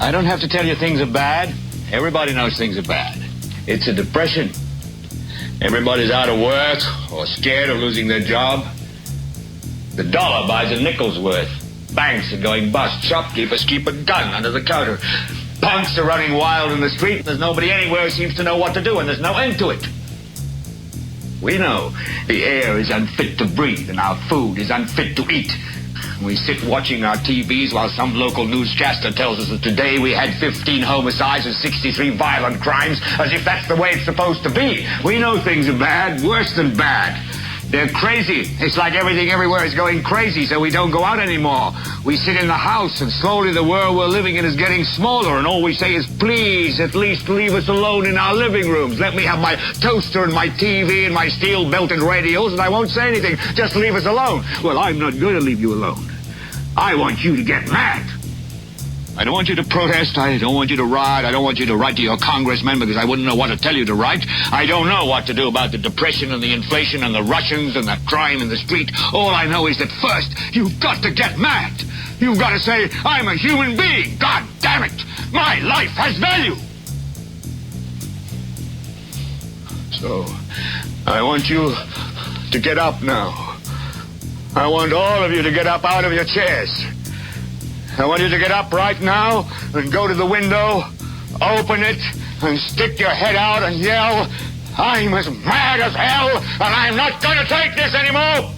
I don't have to tell you things are bad. Everybody knows things are bad. It's a depression. Everybody's out of work or scared of losing their job. The dollar buys a nickel's worth. Banks are going bust. Shopkeepers keep a gun under the counter. Punks are running wild in the street. There's nobody anywhere who seems to know what to do, and there's no end to it. We know the air is unfit to breathe and our food is unfit to eat. We sit watching our TVs while some local newscaster tells us that today we had 15 homicides and 63 violent crimes, as if that's the way it's supposed to be. We know things are bad, worse than bad. They're crazy. It's like everything everywhere is going crazy, so we don't go out anymore. We sit in the house, and slowly the world we're living in is getting smaller, and all we say is, please, at least leave us alone in our living rooms. Let me have my toaster and my TV and my steel-belted radios, and I won't say anything. Just leave us alone. Well, I'm not going to leave you alone. I want you to get mad. I don't want you to protest. I don't want you to riot. I don't want you to write to your congressman because I wouldn't know what to tell you to write. I don't know what to do about the depression and the inflation and the Russians and the crime in the street. All I know is that first, you've got to get mad. You've got to say, I'm a human being. God damn it. My life has value. So, I want you to get up now. I want all of you to get up out of your chairs. I want you to get up right now and go to the window, open it, and stick your head out and yell, I'm as mad as hell, and I'm not going to take this anymore.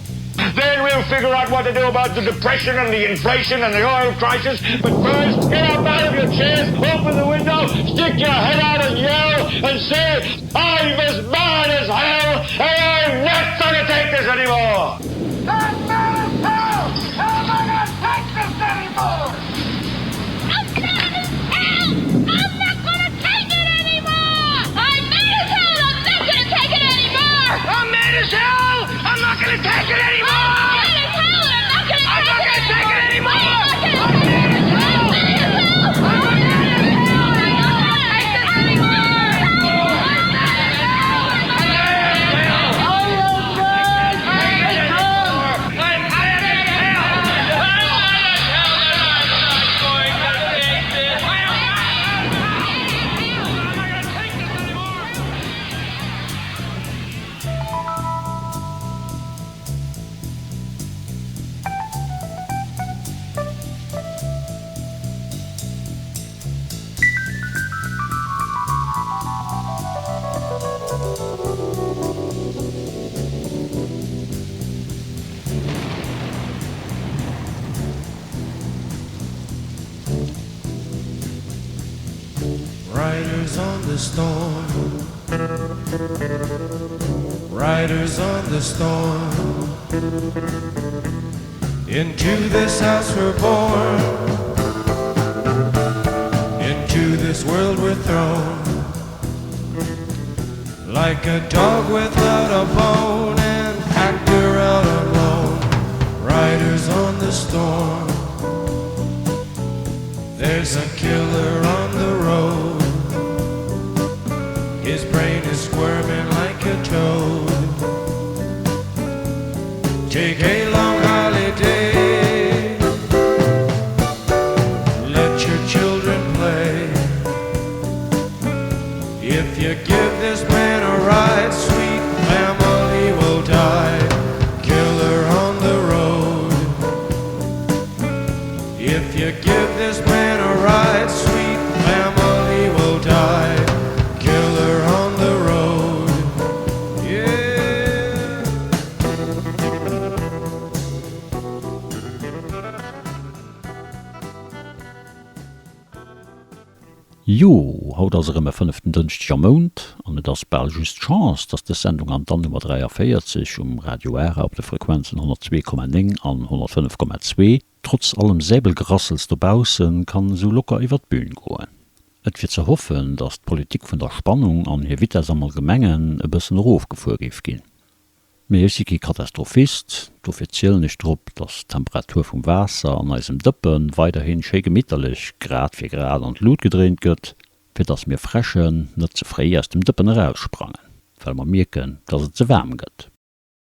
Then we'll figure out what to do about the depression and the inflation and the oil crisis. But first, get up out of your chairs, open the window, stick your head out and yell and say, I'm as mad as hell, and I'm not going to take this anymore. I'm mad as hell, and I'm not going to take this anymore. I'm mad as hell! I'm not gonna take it anymore! I'm mad as hell! I'm not gonna take it anymore! I'm mad as hell! I'm not gonna take it anymore! I'm mad as hell! I'm not gonna I'm not take gonna take it it anymore! anymore! I'm mad as hell! I'm mad as hell! I'm mad as hell! I'm not gonna take this anymore! I'm mad as hell! I'm mad as hell! Riders on the storm. Riders on the storm. Into this house we're born. Into this world we're thrown. Like a dog without a bone, an actor out alone. Riders on the storm. There's a killer on the road. His brain is squirming like a toad. Take a long holiday. Let your children play. If you give this man a ride, sweet family will die. Killer on the road. If you give this man a ride, sweet family will die. Killer on the road. Yeah. Jo, haut ass erëm e fënneften Dënschdeg am Mount an et ass bal just Chance, dass dës Sendung an dann Nummer 43 um Radio Ara op de Frequenzen 102,9 an 105,2 trotz allem Säbelgerassels dobaussen kann esou locker iwwer d'Bühn goen. Et wier ze hoffen, dass d'Politik vun der Spannung an hir Vitess am Allgemengen e bëssen erofgefuer géif ginn. Mee ech si kee Katastrophist, dofir zielen ech drop, dass d'Temperatur vum Waasser an eisem Dëppe weiderhin schéi gemitterlech Grad fir Grad an d'Lut gedréint gëtt, fir dass mir Fräschen net ze fréi aus dem Dëppen eraussprangen, well mer mierken, dass et ze waarm gëtt.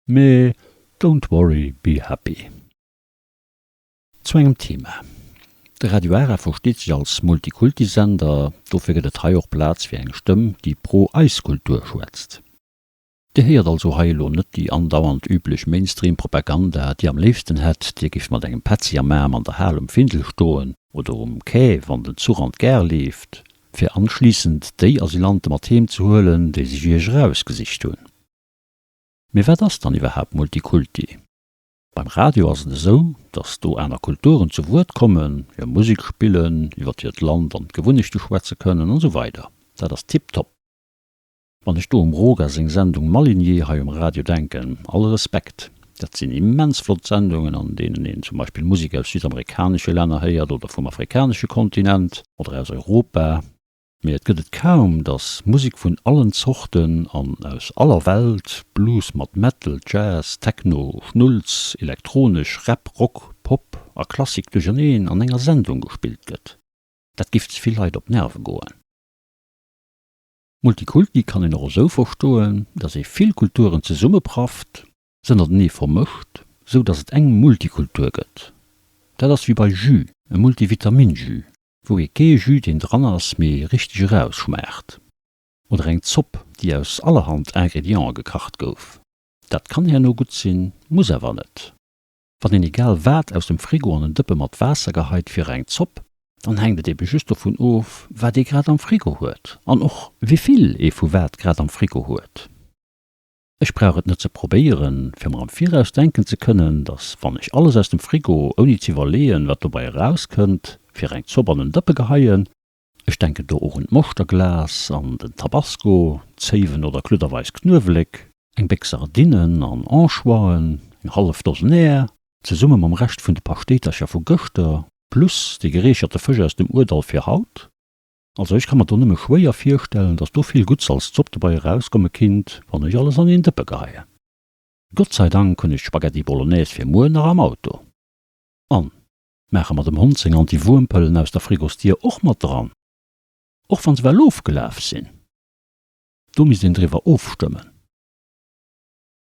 Mee don't worry, be happy. Zu engem Thema. De Radio Ara versteet sech als Multikulti-Sender, dofir gëtt et hei och Plaz fir eng Stëmm, déi pro eis Kultur schwätzt. Dir héiert also hei elo net déi andauernd üblech Mainstream-Propaganda, déi am léifsten hätt, dir gift mat engem Petzi am Aarm an der Hal um Findel stoen oder um Quai, wann den Zuch an d'Gare leeft, fir anschliissend déi Asylante mat heem ze huelen, déi sech iech erausgesicht hunn. Mee wat ass dann iwwerhaapt Multikulti? Beim Radio ass et esou, datt do aner Kulturen zu Wuert kommen, hir Musek spillen, iwwert hiert Land an d'Gewunnechte schwätze kënnen an esou weider. Dat ass tiptop. Wann ech do um Roga seng Sendung Malinier hei um Radio denken, all Respekt, dat sinn immens flott Sendungen, an deenen een zum Beispill Musek aus südamerikanesche Länner héiert oder vum afrikanesche Kontinent oder aus Europa. Mee et gëtt et kaum, datt Musek vun allen Zorten an aus aller Welt, Blues mat Metal, Jazz, Techno, Schnulz, elektronesch, Rap, Rock, Pop a Klassik duercherneen an enger Sendung gespillt gëtt. Dat giff ze vill Leit op d'Nerve goen. Multikulti kann een och esou verstoen, datt ee vill Kulturen zesummeprafft, se ënnertenee vermëscht, sou datt et eng Multikultur gëtt. Dat ass wéi bei Jus, e Multivitamin-Jus, wou ee kee Jus, deen dran ass, mee richteg erausschmaacht. Oder eng Zopp, déi aus allerhand Ingrediente gekacht gouf. Dat kann herno gutt sinn, muss awer net. Wann een egal wat aus dem Frigo an en Dëppe mat Waasser geheit fir eng Zopp, dann hänkt et ebe just dovun of, wat ee grad am Frigo huet an och wivill ee vu wat grad am Frigo huet. Ech brauch et net ze probéieren, fir mer am Viraus denken ze kënnen, dass wann ech alles aus dem Frigo, ouni z'iwwerleeën, wat dobei erauskënnt, fir eng Zopp an en Dëppe geheien, ech denken do och un d'Moschterglas an den Tabasco, Zéiwen oder kludderweis Knuewelek, eng Béchs Sardinnen an Anchoisen, eng hallef Dosen Äer, zesumme mam Rescht vun de Paschtéitercher vu gëschter, plus dee gereecherte Fësch aus dem Urdall fir haut. Also ech ka mer do nëmme schwéier virstellen, dass do vill Gutts als Zopp dobei erauskomme kinnt, wann ech alles an een Dëppe geheien. Gott sei Dank hunn ech d'Spaghetti Bolognese fir muer nach am Auto. An maache mer dem Hond seng Anti-Wuermpëllen aus der Frigostier och mat dran, och wann se well ofgelaf sinn? Do misst een driwwer ofstëmmen.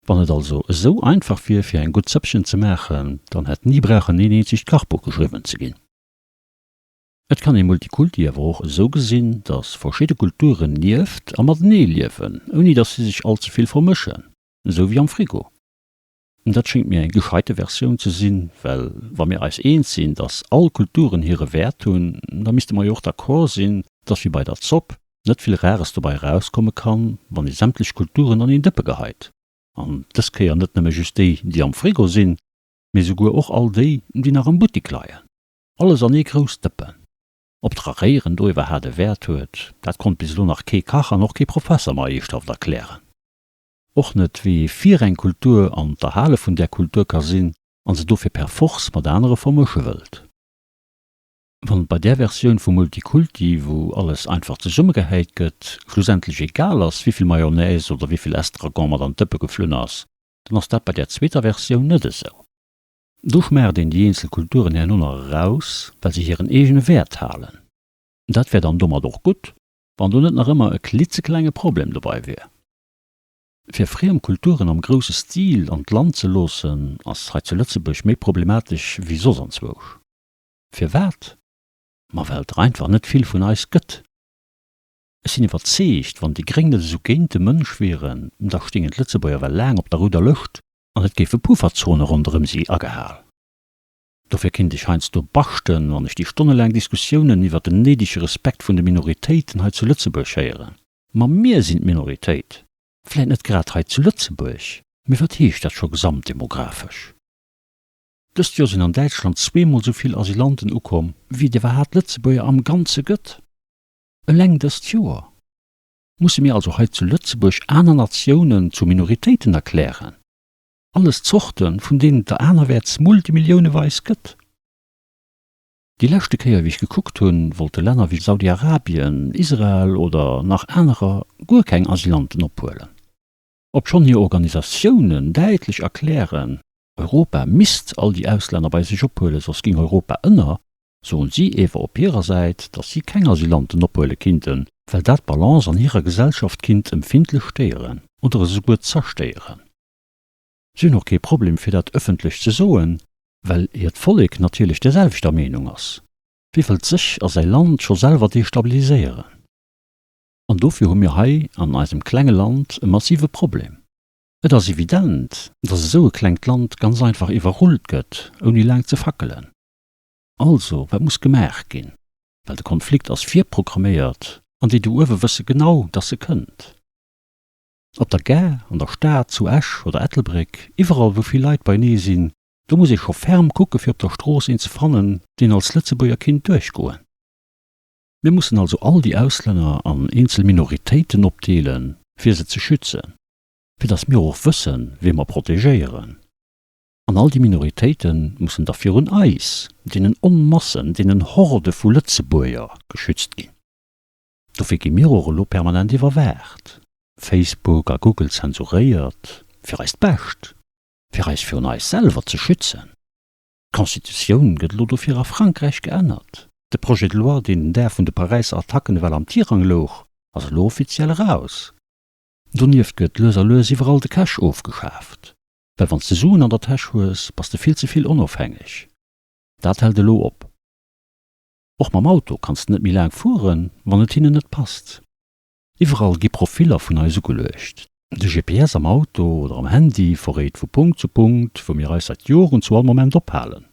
Wann et also esou einfach wier fir eng gutt Zëppchen ze maachen, dann hätt ni brauchen een eenzegt Kachbuch geschriwwen ze ginn. Et kann ee Multikulti awer och esou gesinn, datt verschidde Kulturen nieft a matenee liewen, ouni datt si sech all ze vill vermëschen, esou wéi am Frigo. Dat schéngt mir eng gescheite Versioun ze sinn, well wa mir eis eens sinn, datt all Kulturen hire Wäert hunn, da misste mer jo och d'accord sinn, datt wéi bei der Zopp net vill Rares dobei erauskomme kann, wann ee sämtlech Kulturen an een Dëppe geheit. An dës Kéier net nëmme just déi, déi am Frigo sinn, mee souguer och all déi, déi nach am Buttik leien. Alles an ee grousst Dëppen. Ob d'Raréieren do iwwerhaat e Wäert huet, dat konnt bis elo nach kee Kach an och kee Professer mer eeschthaft erklären. Och net, wéi ee fir eng Kultur an d'Erhale vun där Kultur ka sinn a se dofir per force mat anere vermësche wëllt. Wann et bei där Versioun vum Multikulti, wou alles einfach zesummegehäit gëtt, schlussendlech egal ass, wéivill Mayonnaise oder wéivill Estragon mat an d'Dëppe geflunn ass, dann ass dat bei där zweeter Versioun net esou. Do schmaacht een déi eenzel Kulturen herno nach eraus, well se hiren eegene Wäert halen. Dat wär dann domat och gutt, wann do net nach ëmmer e klitzeklenge Problem dobei wier. Fir friem Kulturen am grousse Stil an d'Land ze loossen, ass hei zu Lëtzebuerg méi problematesch wéi soss anzwousch. Firwat? Ma well et der einfach net vill vun eis gëtt. Ech sinn iwwerzeegt, wann déi Gréng net esou géint de Mënsch wieren, da stingen d'Lëtzebuerger well laang op der rouder Lëscht an et géife Pufferzone ronderëm si agehal. Dofir kinnt ech heiansdo baschten, wann ech déi stonnelaang Diskussiounen iwwer den néidege Respekt vun de Minoritéiten hei zu Lëtzebuerg héieren. Ma mir sinn d'Minoritéit! Vläit net grad hei zu Lëtzebuerg, mee wat heescht dat scho gesamtdemographesch? Dëst Joer sinn an Däitschland zweemol sou vill Asylanten ukomm, wéi et iwwerhaat Lëtzebuerger am Ganze gëtt. Eleng dëst Joer! Musse mir also hei zu Lëtzebuerg aner Natiounen zu Minoritéiten erklären? Alles Zorten, vun deenen et der anerwäerts multimilliouneweis gëtt. Déi leschte Kéier wéi ech gekuckt hunn, wollte Länner wéi Saudi-Arabien, Israel oder nach anerer guer keng Asylanten ophuelen. Obschonn hir Organisatiounen däitlech erklären, Europa misst all déi Auslänner bei sech ophuelen, soss ging Europa ënner, soen si ewer op hirer Säit, datt si keng Asylanten ophuele kinnten, well dat d'Balance an hirer Gesellschaft kinnt empfindlech stéieren oder esouguer zerstéieren. Si hunn och kee Problem fir dat ëffentlech ze soen, well hiert Vollek natierlech der selwechter Meenung ass. Wie wëllt sech a säi Land scho selwer destabiliséieren? An dofir hu mir hei an eisem klenge Land e massive Problem. Et ass evident, datt esou e klengt Land ganz einfach iwwerrullt gëtt, ouni laang ze fackelen. Also, wat muss gemaach ginn? Well de Konflikt ass virprogramméiert an déi do uewe wësse genau, datt e kënnt. Op der Gare, an der Stad, zu Esch oder Ettelbréck, iwwerall wou vill Leit beinee sinn, do muss ee scho ferm kucke fir op der Strooss een ze fannen, deen als Lëtzebuerger kinnt duerchgoen. Mir mussen also all déi Auslänner an eenzel Minoritéiten opdeelen, fir se ze schützen, fir datt mir och wëssen, wie mer protegéieren. An all déi Minoritéite mussen da virun eis, deenen Onmassen, deenen Horde vu Lëtzebuerger, geschützt ginn. Dofir gi mir och elo permanent iwwerwaacht, Facebook a Google zensuréiert, fir eist Bescht, fir eis virun eis selwer ze schützen. D'Constitutioun gëtt elo dofir a Frankräich geännert. De Projet de loi, deen den Dag vun de Paräisser Attacken ewell am Tirang louch, ass elo offiziell eraus. Donieft gëtt lues a lues iwwerall de Cash ofgeschaaft, well wann s de Suen an der Täsch hues, bass de vill ze vill onofhängeg. Dat hält elo op. Och mam Auto kanns de net méi laang fueren, wann et hinnen net passt. Iwwerall gi Profiller vun eis ugeluecht. De GPS am Auto oder am Handy verréit vu Punkt zu Punkt, wou mir eis säit Joren zu all Moment ophalen.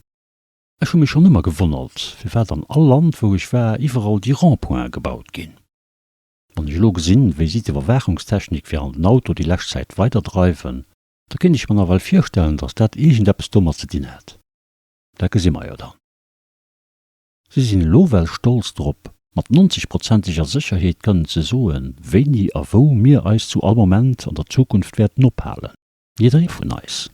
Ech hu mech schonn ëmmer gewonnert, firwat an all Land wou ech war iwwerall déi Rond-pointe gebaut ginn. Wann ech elo gesinn, wéi si d'Iwwerwaachungstechnik fir an den Auto déi lescht Zäit weiderdreiwen, da kéint ech mer nawell virstellen, datt dat iergendeppes domat ze dinn hätt. Dat gesi mer jo dann. Si sinn elo well stolz drop, mat 90 prozenteger Sécherheet kënnen ze soen, wéini a wou mir eis zu all Moment an der Zukunft wäerten ophalen. Jidderee vun eis.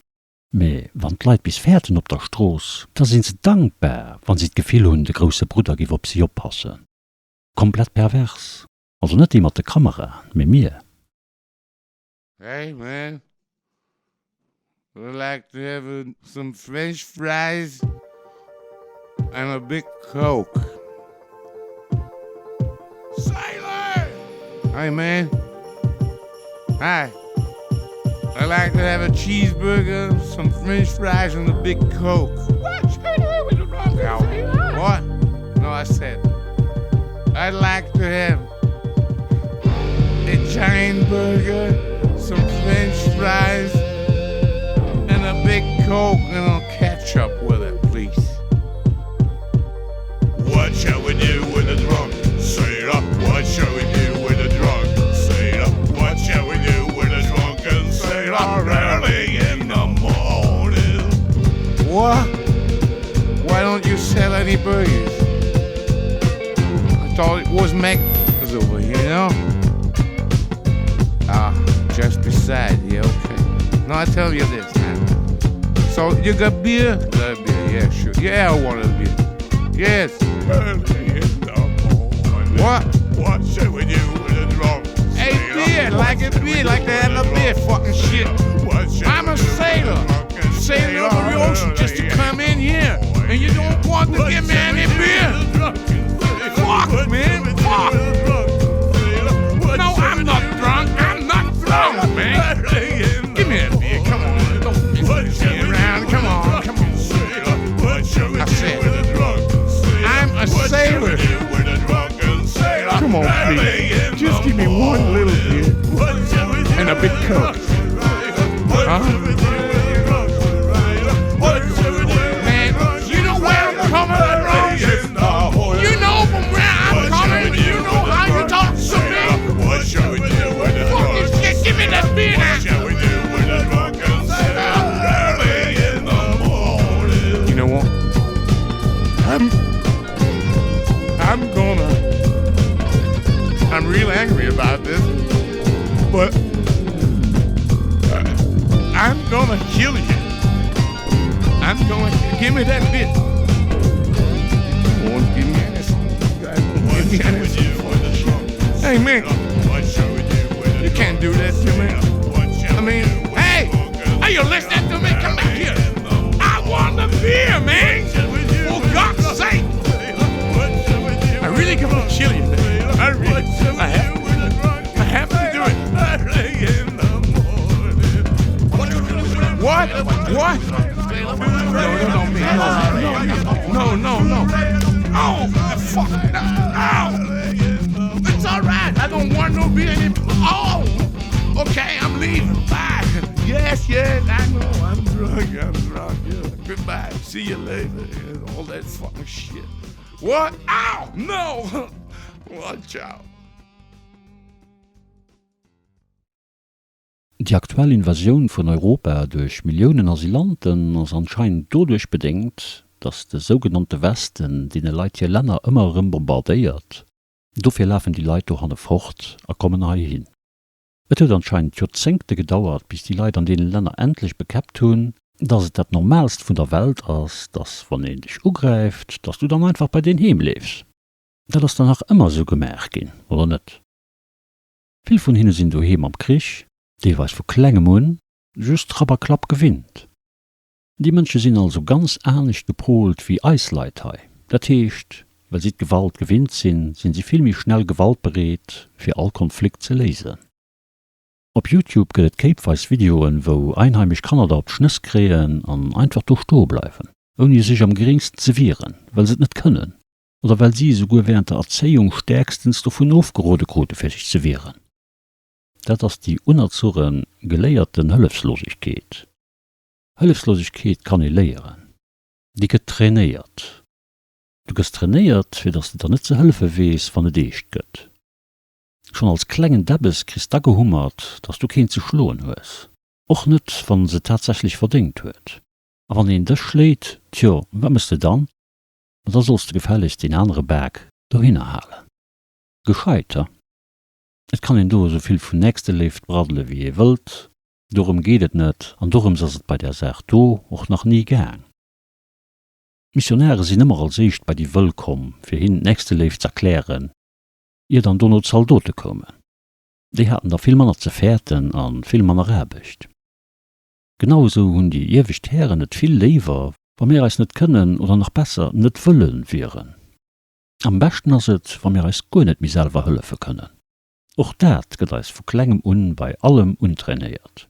Mee wann d'Leit bis fäerten op der Strooss, da sinn se dankbar, wa si d'Gefill hunn, de grousse Brudder giff op si oppassen. Komplett pervers. Also net déi mat de Kameraen, mee mir. Hey man, would like to have some french fries and a big coke. Sailor! Hey man. Hi. I'd like to have a cheeseburger, some french fries and a big coke. What? No, I said I'd like to have a giant burger, some french fries, and a big coke and a ketchup with it, please. What shall we do with the drunk sailor? What shall we do with the drunk sailor? What shall we do with the drunken sailor early in the morning? What? Why don't you sell any burgers? I thought it was Mac over here, you know? Ah, just beside, yeah, okay. Now I tell you this, man. So you got beer? Got beer, yeah, sure. Yeah, I want a beer. Yes. Early in the morning. What? What shall we do with the drunk Hey, beer, like a beer, like to have a beer, fucking shit. I'm a sailor, sailing over the ocean just to come in here, and you don't want to give me any beer. Fuck, man, fuck. No, I'm not drunk. I'm not drunk, man. Give me that beer. Come on. Don't mess me around. Come on, come on. I said, I'm a sailor. Come on, please. Just give me one little beer and a big coke. Huh? Man, you know where I'm coming from? You know from where I'm coming? You know how you talk to me? Fucking shit, give me that beer now. You know what? I'm I'm gonna I'm real angry about this, but I'm gonna kill you. I'm gonna give me that bit. Won't give me any. Give me any. Hey man, you can't do that to me. I mean, hey, are you listening to me? Come back here. I want the beer, man. For God's sake. I really gonna kill you. I really, I have, I have to do it. What? What? No, no, no, no, no, no, no. Oh! you later. And all that fucking shit. What? Ow! No! Watch out. Déi aktuell Invasioun vun Europa duerch Milliounen Asylanten ass anscheinend doduerch bedéngt, datt de sougenannte Westen deene Leit hir Länner ëmmer erëm bombardéiert. Dofir lafen déi Leit dohanne fort a kommen heihin. Et huet anscheinend Joerzéngte gedauert, bis déi Leit an deene Länner endlech bekäppt hunn, dass et dat Normaalst vun der Welt ass, dass wann een dech ugräift, dass du dann einfach bei deen heem leefs. Dat ass dann nach ëmmer esou gemaach ginn, oder net? Vill vun hinne sinn doheem am Krich, deelweis vu klengem un, just Rapp a Klapp gewinnt. Déi Mënsche sinn also ganz anescht gepolt wéi eis Leit hei. Dat heescht, well si d'Gewalt gewinnt sinn, sinn si vill méi schnell gewaltbereet fir all Konflikt ze léisen. Op Youtube gëtt et kéipweis Videoen, wou einheimesch Kanner der op d'Schnëss kréien an einfach do stoe bleiwen, ouni sech am geréngsten ze wieren, well se et net kënnen oder well si esouguer während der Erzéiung stäerkstens dovun ofgerode krute fir sech ze wieren. Dat ass déi unerzurren, geléierten Hëllefslosegkeet. Hëllefslosegkeet kann ee léieren. Déi gëtt trainéiert. Du gëss trainéiert, fir dass de der net ze hëllefe weess, wann et eescht gëtt. Schonn als klengen Däbbes kriss d'agehummert, dass du keen ze schloen hues. Och net, wann en se tatsächlech verdéngt huet. A wann een dech schléit, tjo, wat mëss de dann? Ma da solls de gefällegst deen anere Bak dohinner halen. Gescheit, he? Et kann een do esou vill vun Nächsteléift braddele wéi ee wëllt, Dorëm geet et net an dorëms ass et bei där Saach do och nach ni gaang. D'Missionare sinn ëmmer als éischt bei déi Wëll komm, fir hinnen d'Nächsteléift z'erklären, ier dann dono d'Zaldote koumen. Déi haten da vill manner ze fäerten a vill manner Aarbecht. Genau esou hunn déi iewescht Hären et vill léiwer, wa mir eis net kënnen oder nach besser net wëlle wieren. Am beschten ass et, wa mir eis guer net méi selwer hëllefe kënnen. Och dat gëtt eis vu klengem un bei allem untrainéiert.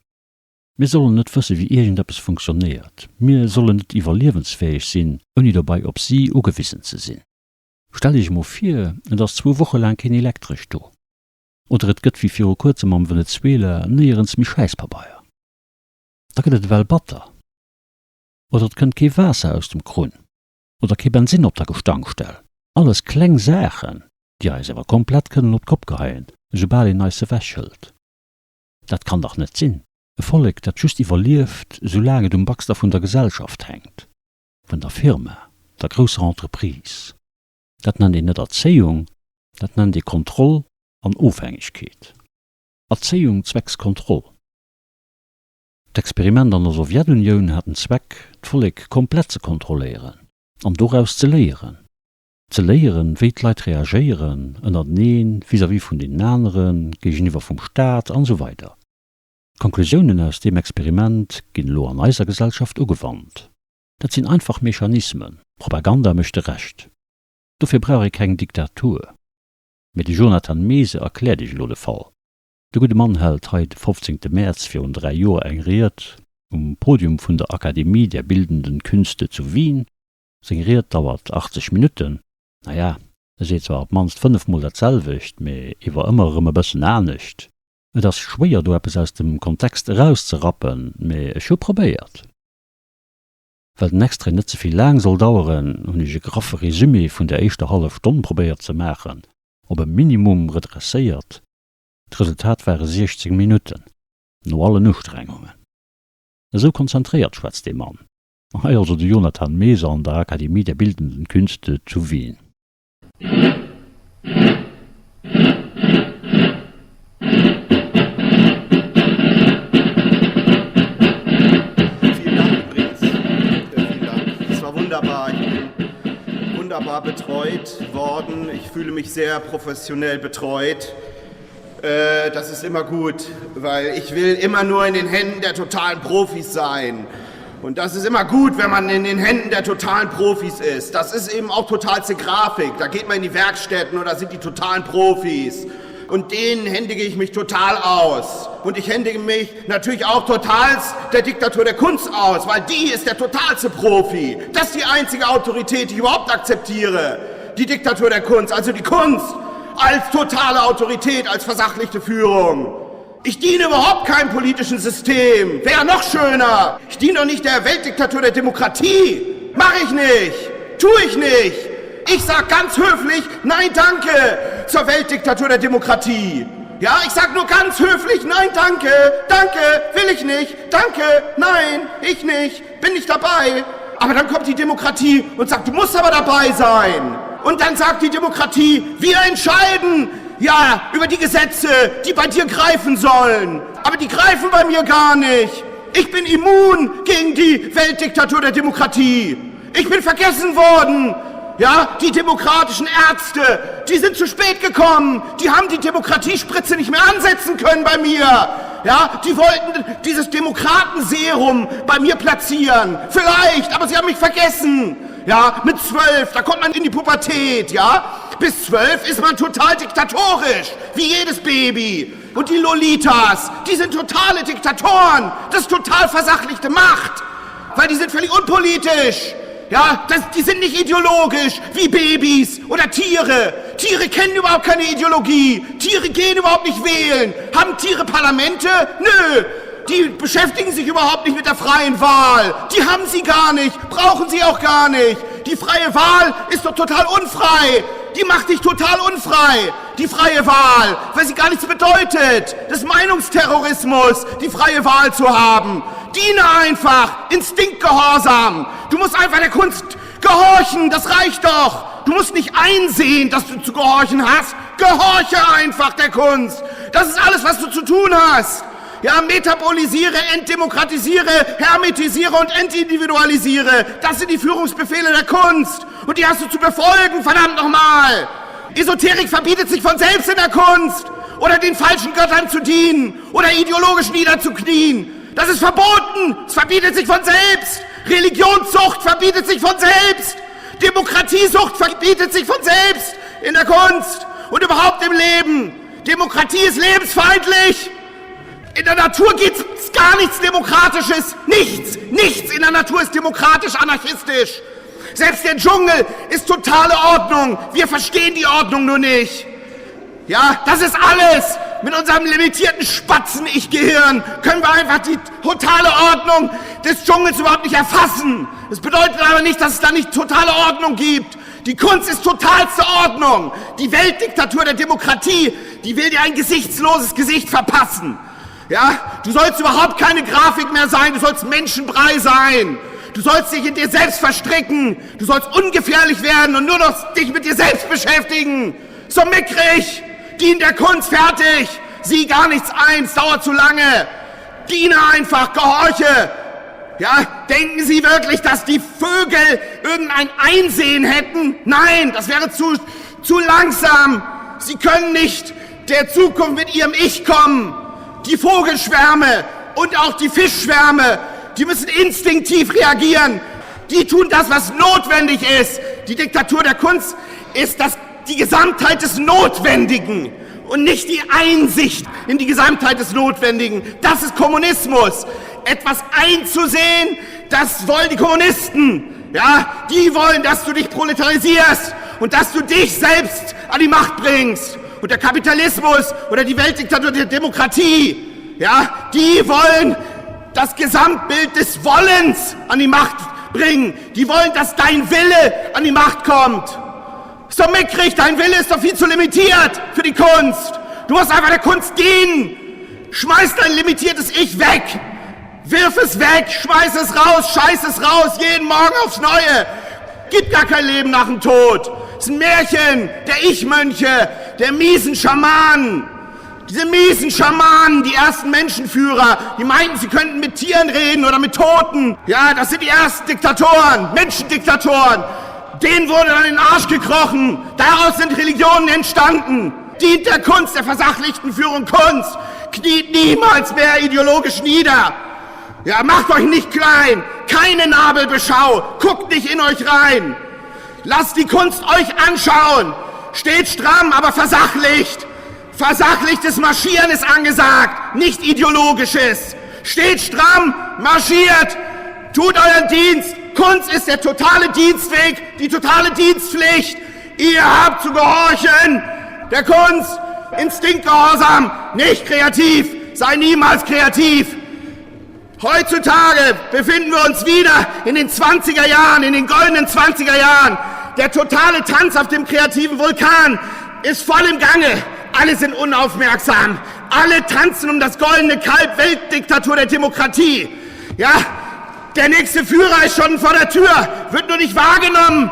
Mir sollen net wësse wéi iergendeppes funktionéiert, mir sollen net iwwerliewensfäeg sinn, ouni dobei op si ugewisen ze sinn. Stellt iech emol vir, et ass zwou Woche laang keen Elektresch do. Oder et gëtt wéi viru kuerzem am Venezuela néierens méi Schäisspabeier. Da gëtt et ewell batter. Oder et kënnt kee Waasser aus dem Krunn. Oder kee Bensinn op der Gestankstell. Alles kleng Saachen, déi eis awer komplett kënnen op d'Kopp geheien, esoubal een eis se wechhëlt. Dat kann dach net sinn! E Vollek, dat just iwwerlieft, esoulaang et um Baxter vun der Gesellschaft hänkt, vun der Firma, der grousser Entreprise. Dat nennt een net Erzéiung, dat nennt ee Kontroll an Ofhängegkeet. Erzéiung zwecks Kontroll. D'Experiment an der Sowjetunioun hat den Zweck, d'Vollek komplett ze kontrolléieren an doraus ze léieren. Ze léieren, wéi d'Leit reagéieren, ënnerteneen, vis-à-vis vun deenen aneren, géigeniwwer vum Staat an esou weider. D'Konklusiounen aus deem Experiment ginn elo an eiser Gesellschaft ugewannt. Dat sinn einfach Mechanismen, d'Propaganda mécht de Rescht. Dofir brauch ee keng Diktatur. Mee de Jonathan Meese erkläert iech elo de Fall. De gudde Mann hält hei de 15 Mäerz virun 3 Joer eng Ried um Podium vun der Akademie der Bildenden Künste zu Wien. Seng Ried dauert 80 Minutten. Naja, e seet zwar op d'mannst 5 mol dat selwecht, mee ewer ëmmer erëm e bëssen anescht. Et ass schwéier do eppes aus dem Kontext erauszerappen, mee ech hu probéiert. Well den Extrait net ze vill laang soll daueren, hunn ech e graffe Resumé vun der éischter hallef Stonn probéiert ze maachen, op e Minimum redresséiert. D'Resultat ware 16 Minutten, no allen Ustrengungen. Esou konzentréiert schwätzt dee Mann. Hei also de Jonathan Meser an der Akademie der Bildenden Künste zu Wien. Vielen Dank übrigens. Vielen Dank. Es war wunderbar. Ich bin wunderbar betreut worden. Ich fühle mich sehr professionell betreut. Äh, das ist immer gut, weil ich will immer nur in den Händen der totalen Profis sein. Und das ist immer gut, wenn man in den Händen der totalen Profis ist. Das ist eben auch totalste Grafik. Da geht man in die Werkstätten und da sind die totalen Profis. Und denen händige ich mich total aus. Und ich händige mich natürlich auch total der Diktatur der Kunst aus, weil die ist der totalste Profi. Das ist die einzige Autorität, die ich überhaupt akzeptiere. Die Diktatur der Kunst, also die Kunst als totale Autorität, als versachlichte Führung. Ich diene überhaupt keinem politischen System. Wäre noch schöner. Ich diene doch nicht der Weltdiktatur der Demokratie. Mach ich nicht! Tu ich nicht! Ich sag ganz höflich, nein danke zur Weltdiktatur der Demokratie. Ja, ich sag nur ganz höflich, nein danke, danke, will ich nicht, danke, nein, ich nicht, bin nicht dabei. Aber dann kommt die Demokratie und sagt, du musst aber dabei sein. Und dann sagt die Demokratie, wir entscheiden, ja, über die Gesetze, die bei dir greifen sollen. Aber die greifen bei mir gar nicht. Ich bin immun gegen die Weltdiktatur der Demokratie. Ich bin vergessen worden. Ja, die demokratischen Ärzte, die sind zu spät gekommen. Die haben die Demokratiespritze nicht mehr ansetzen können bei mir. Ja, die wollten dieses Demokratenserum bei mir platzieren. Vielleicht, aber sie haben mich vergessen. Ja, mit 12, da kommt man in die Pubertät, ja. Bis 12 ist man total diktatorisch, wie jedes Baby. Und die Lolitas, die sind totale Diktatoren. Das ist total versachlichte Macht, weil die sind völlig unpolitisch. Ja, das, die sind nicht ideologisch wie Babys oder Tiere. Tiere kennen überhaupt keine Ideologie. Tiere gehen überhaupt nicht wählen. Haben Tiere Parlamente? Nö. Die beschäftigen sich überhaupt nicht mit der freien Wahl. Die haben sie gar nicht, brauchen sie auch gar nicht. Die freie Wahl ist doch total unfrei. Die macht dich total unfrei, die freie Wahl, weil sie gar nichts bedeutet. Das ist Meinungsterrorismus, die freie Wahl zu haben. Diene einfach, Instinktgehorsam. Du musst einfach der Kunst gehorchen, das reicht doch. Du musst nicht einsehen, dass du zu gehorchen hast. Gehorche einfach der Kunst. Das ist alles, was du zu tun hast. Ja, metabolisiere, entdemokratisiere, hermetisiere und entindividualisiere. Das sind die Führungsbefehle der Kunst. Und die hast du zu befolgen, verdammt nochmal. Esoterik verbietet sich von selbst in der Kunst. Oder den falschen Göttern zu dienen. Oder ideologisch niederzuknien. Das ist verboten. Es verbietet sich von selbst. Religionssucht verbietet sich von selbst. Demokratiesucht verbietet sich von selbst in der Kunst und überhaupt im Leben. Demokratie ist lebensfeindlich. In der Natur gibt's gar nichts Demokratisches. Nichts, nichts in der Natur ist demokratisch anarchistisch. Selbst der Dschungel ist totale Ordnung. Wir verstehen die Ordnung nur nicht. Ja, das ist alles. Mit unserem limitierten Spatzen-Ich-Gehirn können wir einfach die totale Ordnung des Dschungels überhaupt nicht erfassen. Das bedeutet aber nicht, dass es da nicht totale Ordnung gibt. Die Kunst ist totalste Ordnung. Die Weltdiktatur der Demokratie, die will dir ein gesichtsloses Gesicht verpassen. Ja, du sollst überhaupt keine Grafik mehr sein, du sollst Menschenbrei sein. Du sollst dich in dir selbst verstricken, du sollst ungefährlich werden und nur noch dich mit dir selbst beschäftigen. So mickrig, dien der Kunst fertig, sieh gar nichts ein, es dauert zu lange. Diene einfach, gehorche. Ja, denken Sie wirklich, dass die Vögel irgendein Einsehen hätten? Nein, das wäre zu, zu langsam. Sie können nicht der Zukunft mit ihrem Ich kommen. Die Vogelschwärme und auch die Fischschwärme, die müssen instinktiv reagieren. Die tun das, was notwendig ist. Die Diktatur der Kunst ist das, die Gesamtheit des Notwendigen und nicht die Einsicht in die Gesamtheit des Notwendigen. Das ist Kommunismus. Etwas einzusehen, das wollen die Kommunisten. Ja, die wollen, dass du dich proletarisierst und dass du dich selbst an die Macht bringst. Und der Kapitalismus oder die Weltdiktatur der Demokratie, ja, die wollen das Gesamtbild des Wollens an die Macht bringen. Die wollen, dass dein Wille an die Macht kommt. Ist doch mickrig, dein Wille ist doch viel zu limitiert für die Kunst. Du musst einfach der Kunst dienen. Schmeiß dein limitiertes Ich weg. Wirf es weg, schmeiß es raus, scheiß es raus, jeden Morgen aufs Neue. Gibt gar kein Leben nach dem Tod. Es ist ein Märchen der Ich-Mönche, der miesen Schamanen. Diese miesen Schamanen, die ersten Menschenführer, die meinten, sie könnten mit Tieren reden oder mit Toten. Ja, das sind die ersten Diktatoren, Menschendiktatoren. Denen wurde dann in den Arsch gekrochen. Daraus sind Religionen entstanden. Dient der Kunst, der versachlichten Führung Kunst. Kniet niemals mehr ideologisch nieder. Ja, macht euch nicht klein. Keine Nabelbeschau. Guckt nicht in euch rein. Lasst die Kunst euch anschauen. Steht stramm, aber versachlicht. Versachlichtes Marschieren ist angesagt, nicht ideologisches. Steht stramm, marschiert, tut euren Dienst. Kunst ist der totale Dienstweg, die totale Dienstpflicht. Ihr habt zu gehorchen der Kunst. Instinktgehorsam, nicht kreativ. Sei niemals kreativ. Heutzutage befinden wir uns wieder in den 20er Jahren, in den goldenen 20er Jahren. Der totale Tanz auf dem kreativen Vulkan ist voll im Gange. Alle sind unaufmerksam. Alle tanzen um das goldene Kalb Weltdiktatur der Demokratie. Ja, der nächste Führer ist schon vor der Tür, wird nur nicht wahrgenommen.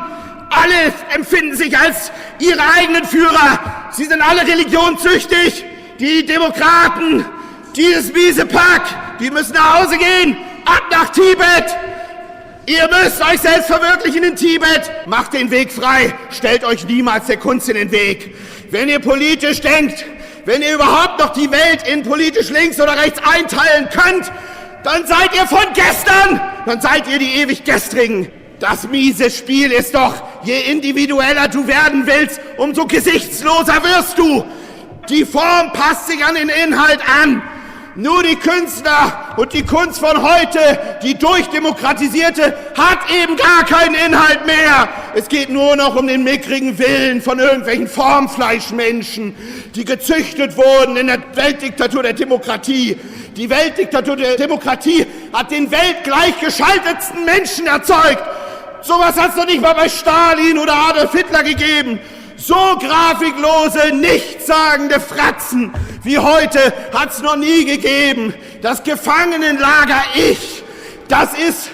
Alle empfinden sich als ihre eigenen Führer. Sie sind alle religionszüchtig. Die Demokraten, dieses miese Pack, die müssen nach Hause gehen. Ab nach Tibet! Ihr müsst euch selbst verwirklichen in Tibet. Macht den Weg frei. Stellt euch niemals der Kunst in den Weg. Wenn ihr politisch denkt, wenn ihr überhaupt noch die Welt in politisch links oder rechts einteilen könnt, dann seid ihr von gestern, dann seid ihr die ewig Gestrigen. Das miese Spiel ist doch, je individueller du werden willst, umso gesichtsloser wirst du. Die Form passt sich an den Inhalt an. Nur die Künstler und die Kunst von heute, die durchdemokratisierte, hat eben gar keinen Inhalt mehr. Es geht nur noch um den mickrigen Willen von irgendwelchen Formfleischmenschen, die gezüchtet wurden in der Weltdiktatur der Demokratie. Die Weltdiktatur der Demokratie hat den weltgleichgeschaltetsten Menschen erzeugt. Sowas hat's noch nicht mal bei Stalin oder Adolf Hitler gegeben. So grafiklose, nichtssagende Fratzen wie heute hat's noch nie gegeben. Das Gefangenenlager Ich, das ist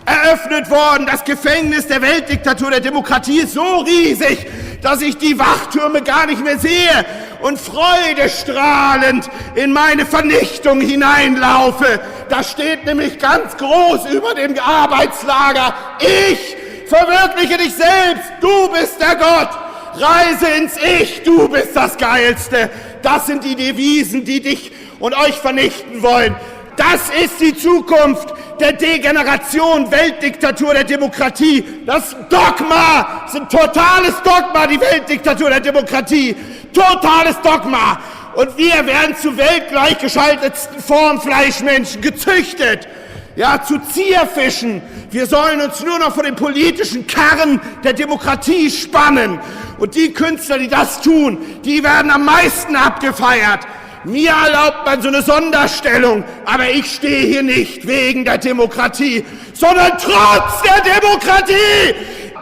eröffnet worden. Das Gefängnis der Weltdiktatur der Demokratie ist so riesig, dass ich die Wachtürme gar nicht mehr sehe und freudestrahlend in meine Vernichtung hineinlaufe. Da steht nämlich ganz groß über dem Arbeitslager, ich verwirkliche dich selbst, du bist der Gott. Reise ins Ich, du bist das Geilste. Das sind die Devisen, die dich und euch vernichten wollen. Das ist die Zukunft der Degeneration, Weltdiktatur der Demokratie. Das Dogma, das ist ein totales Dogma, die Weltdiktatur der Demokratie. Totales Dogma. Und wir werden zu weltgleichgeschaltetsten Formfleischmenschen gezüchtet. Ja, zu Zierfischen. Wir sollen uns nur noch vor den politischen Karren der Demokratie spannen. Und die Künstler, die das tun, die werden am meisten abgefeiert. Mir erlaubt man so eine Sonderstellung, aber ich stehe hier nicht wegen der Demokratie, sondern trotz der Demokratie.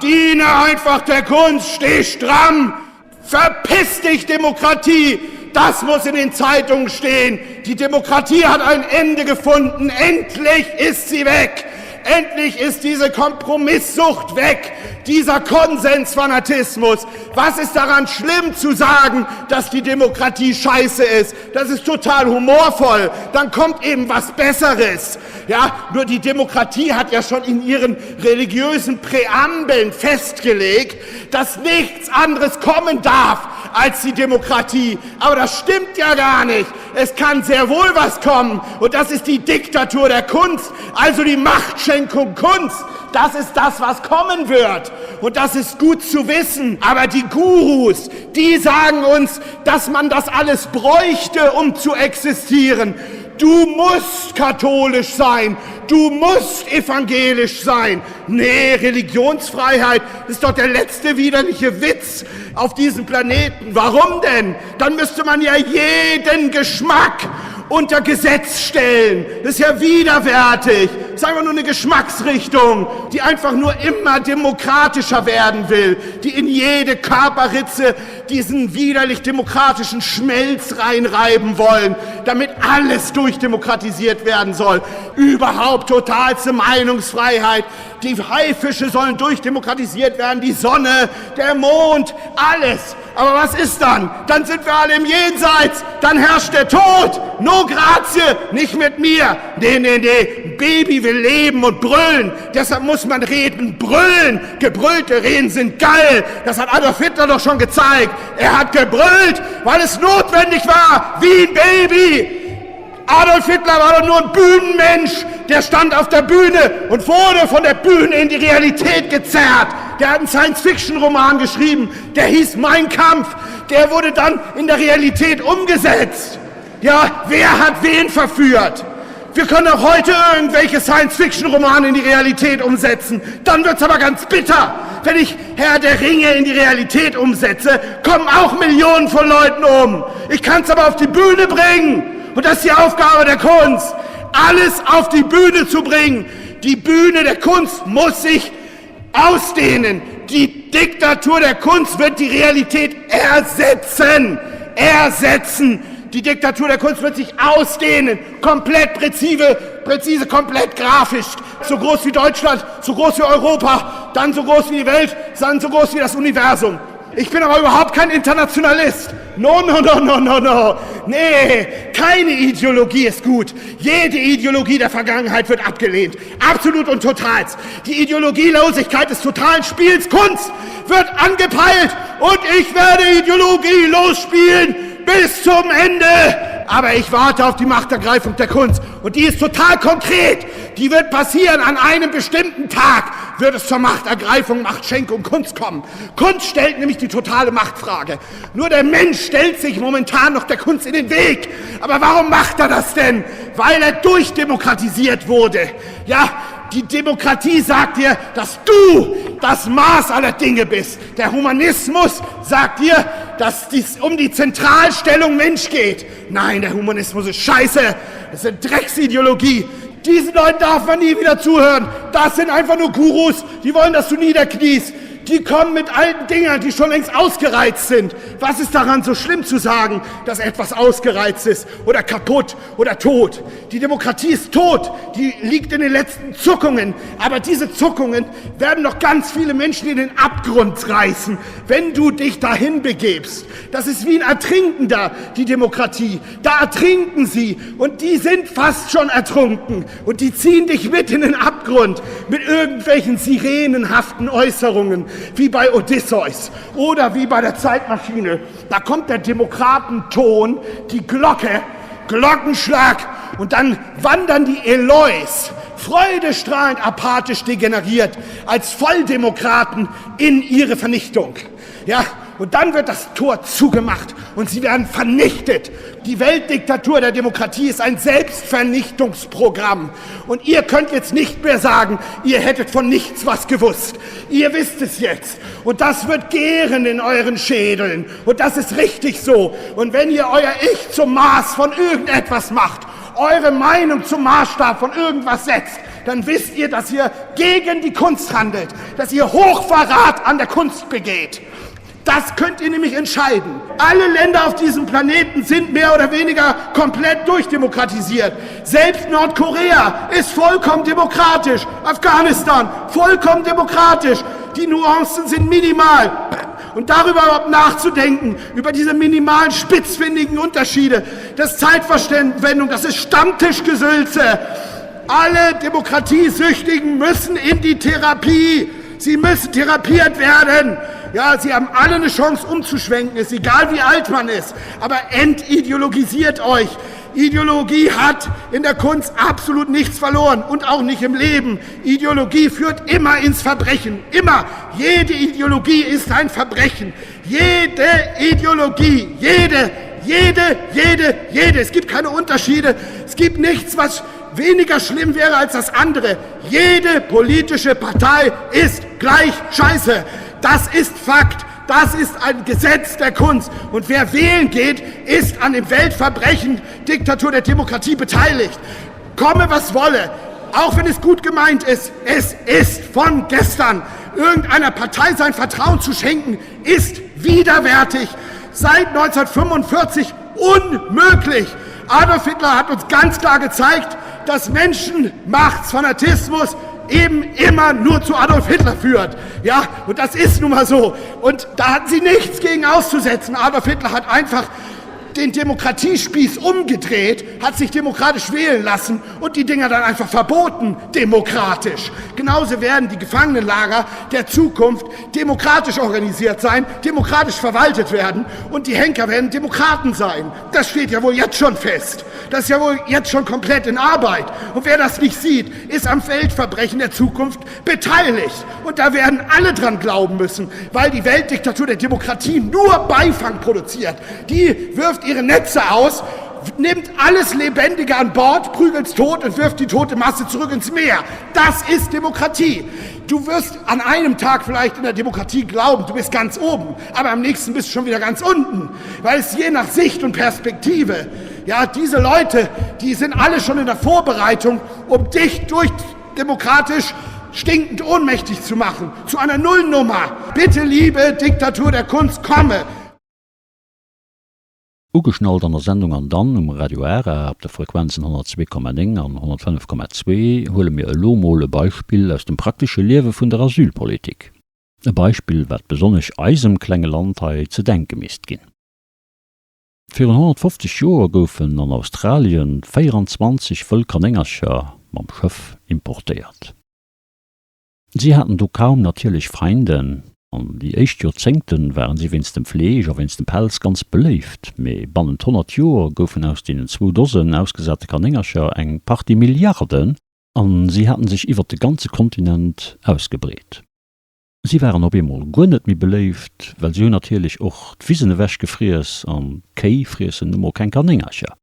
Diene einfach der Kunst, steh stramm. Verpiss dich, Demokratie! Das muss in den Zeitungen stehen. Die Demokratie hat ein Ende gefunden. Endlich ist sie weg. Endlich ist diese Kompromisssucht weg, dieser Konsensfanatismus. Was ist daran schlimm zu sagen, dass die Demokratie scheiße ist? Das ist total humorvoll. Dann kommt eben was Besseres. Ja, nur die Demokratie hat ja schon in ihren religiösen Präambeln festgelegt, dass nichts anderes kommen darf als die Demokratie. Aber das stimmt ja gar nicht. Es kann sehr wohl was kommen. Und das ist die Diktatur der Kunst, also die Machtschenkung Kunst. Das ist das, was kommen wird. Und das ist gut zu wissen. Aber die Gurus, die sagen uns, dass man das alles bräuchte, um zu existieren. Du musst katholisch sein. Du musst evangelisch sein. Nee, Religionsfreiheit ist doch der letzte widerliche Witz auf diesem Planeten. Warum denn? Dann müsste man ja jeden Geschmack unter Gesetz stellen. Das ist ja widerwärtig. Das ist einfach nur eine Geschmacksrichtung, die einfach nur immer demokratischer werden will, die in jede Körperritze diesen widerlich demokratischen Schmelz reinreiben wollen, damit alles durchdemokratisiert werden soll. Überhaupt totalste Meinungsfreiheit. Die Haifische sollen durchdemokratisiert werden, die Sonne, der Mond, alles. Aber was ist dann? Dann sind wir alle im Jenseits. Dann herrscht der Tod. No grazie, nicht mit mir. Nee, nee, nee. Baby will leben und brüllen. Deshalb muss man reden, brüllen. Gebrüllte Reden sind geil. Das hat Adolf Hitler doch schon gezeigt. Er hat gebrüllt, weil es notwendig war, wie ein Baby. Adolf Hitler war doch nur ein Bühnenmensch, der stand auf der Bühne und wurde von der Bühne in die Realität gezerrt. Der hat einen Science-Fiction-Roman geschrieben, der hieß Mein Kampf. Der wurde dann in der Realität umgesetzt. Ja, wer hat wen verführt? Wir können auch heute irgendwelche Science-Fiction-Romane in die Realität umsetzen. Dann wird's aber ganz bitter. Wenn ich Herr der Ringe in die Realität umsetze, kommen auch Millionen von Leuten um. Ich kann's aber auf die Bühne bringen. Und das ist die Aufgabe der Kunst. alles auf die Bühne zu bringen. Die Bühne der Kunst muss sich ausdehnen. Die Diktatur der Kunst wird die Realität ersetzen. Ersetzen. Die Diktatur der Kunst wird sich ausdehnen, komplett präzise, präzise, komplett grafisch, so groß wie Deutschland, so groß wie Europa, dann so groß wie die Welt, dann so groß wie das Universum. Ich bin aber überhaupt kein Internationalist. No, no, no, no, no, no. Nee, keine Ideologie ist gut. Jede Ideologie der Vergangenheit wird abgelehnt. Absolut und total. Die Ideologielosigkeit des totalen Spiels Kunst wird angepeilt und ich werde ideologielos spielen bis zum Ende. Aber ich warte auf die Machtergreifung der Kunst und die ist total konkret. Die wird passieren an einem bestimmten Tag wird es zur Machtergreifung, Machtschenkung, Kunst kommen. Kunst stellt nämlich die totale Machtfrage. Nur der Mensch stellt sich momentan noch der Kunst in den Weg. Aber warum macht er das denn? Weil er durchdemokratisiert wurde. Ja, die Demokratie sagt dir, dass du das Maß aller Dinge bist. Der Humanismus sagt dir, dass dies um die Zentralstellung Mensch geht. Nein, der Humanismus ist scheiße. Das ist eine Drecksideologie. Diesen Leuten darf man nie wieder zuhören. Das sind einfach nur Gurus, die wollen, dass du niederkniest die kommen mit alten Dingern, die schon längst ausgereizt sind. Was ist daran so schlimm zu sagen, dass etwas ausgereizt ist oder kaputt oder tot? Die Demokratie ist tot, die liegt in den letzten Zuckungen. Aber diese Zuckungen werden noch ganz viele Menschen in den Abgrund reißen, wenn du dich dahin begebst. Das ist wie ein Ertrinkender, die Demokratie. Da ertrinken sie und die sind fast schon ertrunken und die ziehen dich mit in den Abgrund mit irgendwelchen sirenenhaften Äußerungen wie bei Odysseus oder wie bei der Zeitmaschine. Da kommt der Demokratenton, die Glocke, Glockenschlag und dann wandern die Elois freudestrahlend apathisch degeneriert als Volldemokraten in ihre Vernichtung. Ja, und dann wird das Tor zugemacht und sie werden vernichtet. Die Weltdiktatur der Demokratie ist ein Selbstvernichtungsprogramm. Und ihr könnt jetzt nicht mehr sagen, ihr hättet von nichts was gewusst. Ihr wisst es jetzt. Und das wird gären in euren Schädeln. Und das ist richtig so. Und wenn ihr euer Ich zum Maß von irgendetwas macht, eure Meinung zum Maßstab von irgendwas setzt, dann wisst ihr, dass ihr gegen die Kunst handelt, dass ihr Hochverrat an der Kunst begeht. Das könnt ihr nämlich entscheiden. Alle Länder auf diesem Planeten sind mehr oder weniger komplett durchdemokratisiert. Selbst Nordkorea ist vollkommen demokratisch. Afghanistan vollkommen demokratisch. Die Nuancen sind minimal. Und darüber überhaupt nachzudenken, über diese minimalen spitzfindigen Unterschiede, das Zeitverschwendung, das ist Stammtischgesülze. Alle Demokratiesüchtigen müssen in die Therapie. Sie müssen therapiert werden. Ja, sie haben alle eine Chance umzuschwenken, ist egal wie alt man ist. Aber entideologisiert euch. Ideologie hat in der Kunst absolut nichts verloren und auch nicht im Leben. Ideologie führt immer ins Verbrechen. Immer. Jede Ideologie ist ein Verbrechen. Jede Ideologie, jede, jede, jede, jede. Es gibt keine Unterschiede. Es gibt nichts, was weniger schlimm wäre als das andere. Jede politische Partei ist gleich scheiße. Das ist Fakt. Das ist ein Gesetz der Kunst. Und wer wählen geht, ist an dem Weltverbrechen Diktatur der Demokratie beteiligt. Komme, was wolle, auch wenn es gut gemeint ist, es ist von gestern. Irgendeiner Partei sein Vertrauen zu schenken, ist widerwärtig. Seit 1945 unmöglich. Adolf Hitler hat uns ganz klar gezeigt, dass Menschenmachtsfanatismus eben immer nur zu Adolf Hitler führt. Ja, und das ist nun mal so. Und da hatten sie nichts gegen auszusetzen. Adolf Hitler hat einfach den Demokratiespieß umgedreht, hat sich demokratisch wählen lassen und die Dinger dann einfach verboten, demokratisch. Genauso werden die Gefangenenlager der Zukunft demokratisch organisiert sein, demokratisch verwaltet werden und die Henker werden Demokraten sein. Das steht ja wohl jetzt schon fest. Das ist ja wohl jetzt schon komplett in Arbeit. Und wer das nicht sieht, ist am Weltverbrechen der Zukunft beteiligt. Und da werden alle dran glauben müssen, weil die Weltdiktatur der Demokratie nur Beifang produziert. Die wirft ihre Netze aus, nimmt alles Lebendige an Bord, prügelt's tot und wirft die tote Masse zurück ins Meer. Das ist Demokratie. Du wirst an einem Tag vielleicht in der Demokratie glauben, du bist ganz oben, aber am nächsten bist du schon wieder ganz unten, weil es je nach Sicht und Perspektive. Ja, diese Leute, die sind alle schon in der Vorbereitung, um dich durch demokratisch stinkend ohnmächtig zu machen, zu einer Nullnummer. Bitte, liebe Diktatur der Kunst, komme! Ugeschnallt an der Sendung an dann um Radio Ara op de Frequenzen 102,9 an 105,2 huele mir elo mol e Beispill aus dem praktesche Liewe vun der Asylpolitik. E Beispill, wat besonnesch eisem klenge Land hei ze denke misst ginn. Virun 150 Joer goufen an Australien 24 wëll Kanéngercher mam Schëff importéiert. Si haten do kaum natierlech Feinden, an déi éischt Joerzéngte waren si wéinst dem Fleesch a wéinst dem Pelz ganz beléift, mee bannent 100 Joer goufen aus deenen zwou Dosen ausgesate Kanéngercher eng Partie Milliarden an si haten sech iwwert de ganze Kontinent ausgebreet. Si waren op eemol guer net méi beléift, well si hunn natierlech och d'Wisen ewech gefriess an d'Kéi friessen nu mol keng Kanéngercher.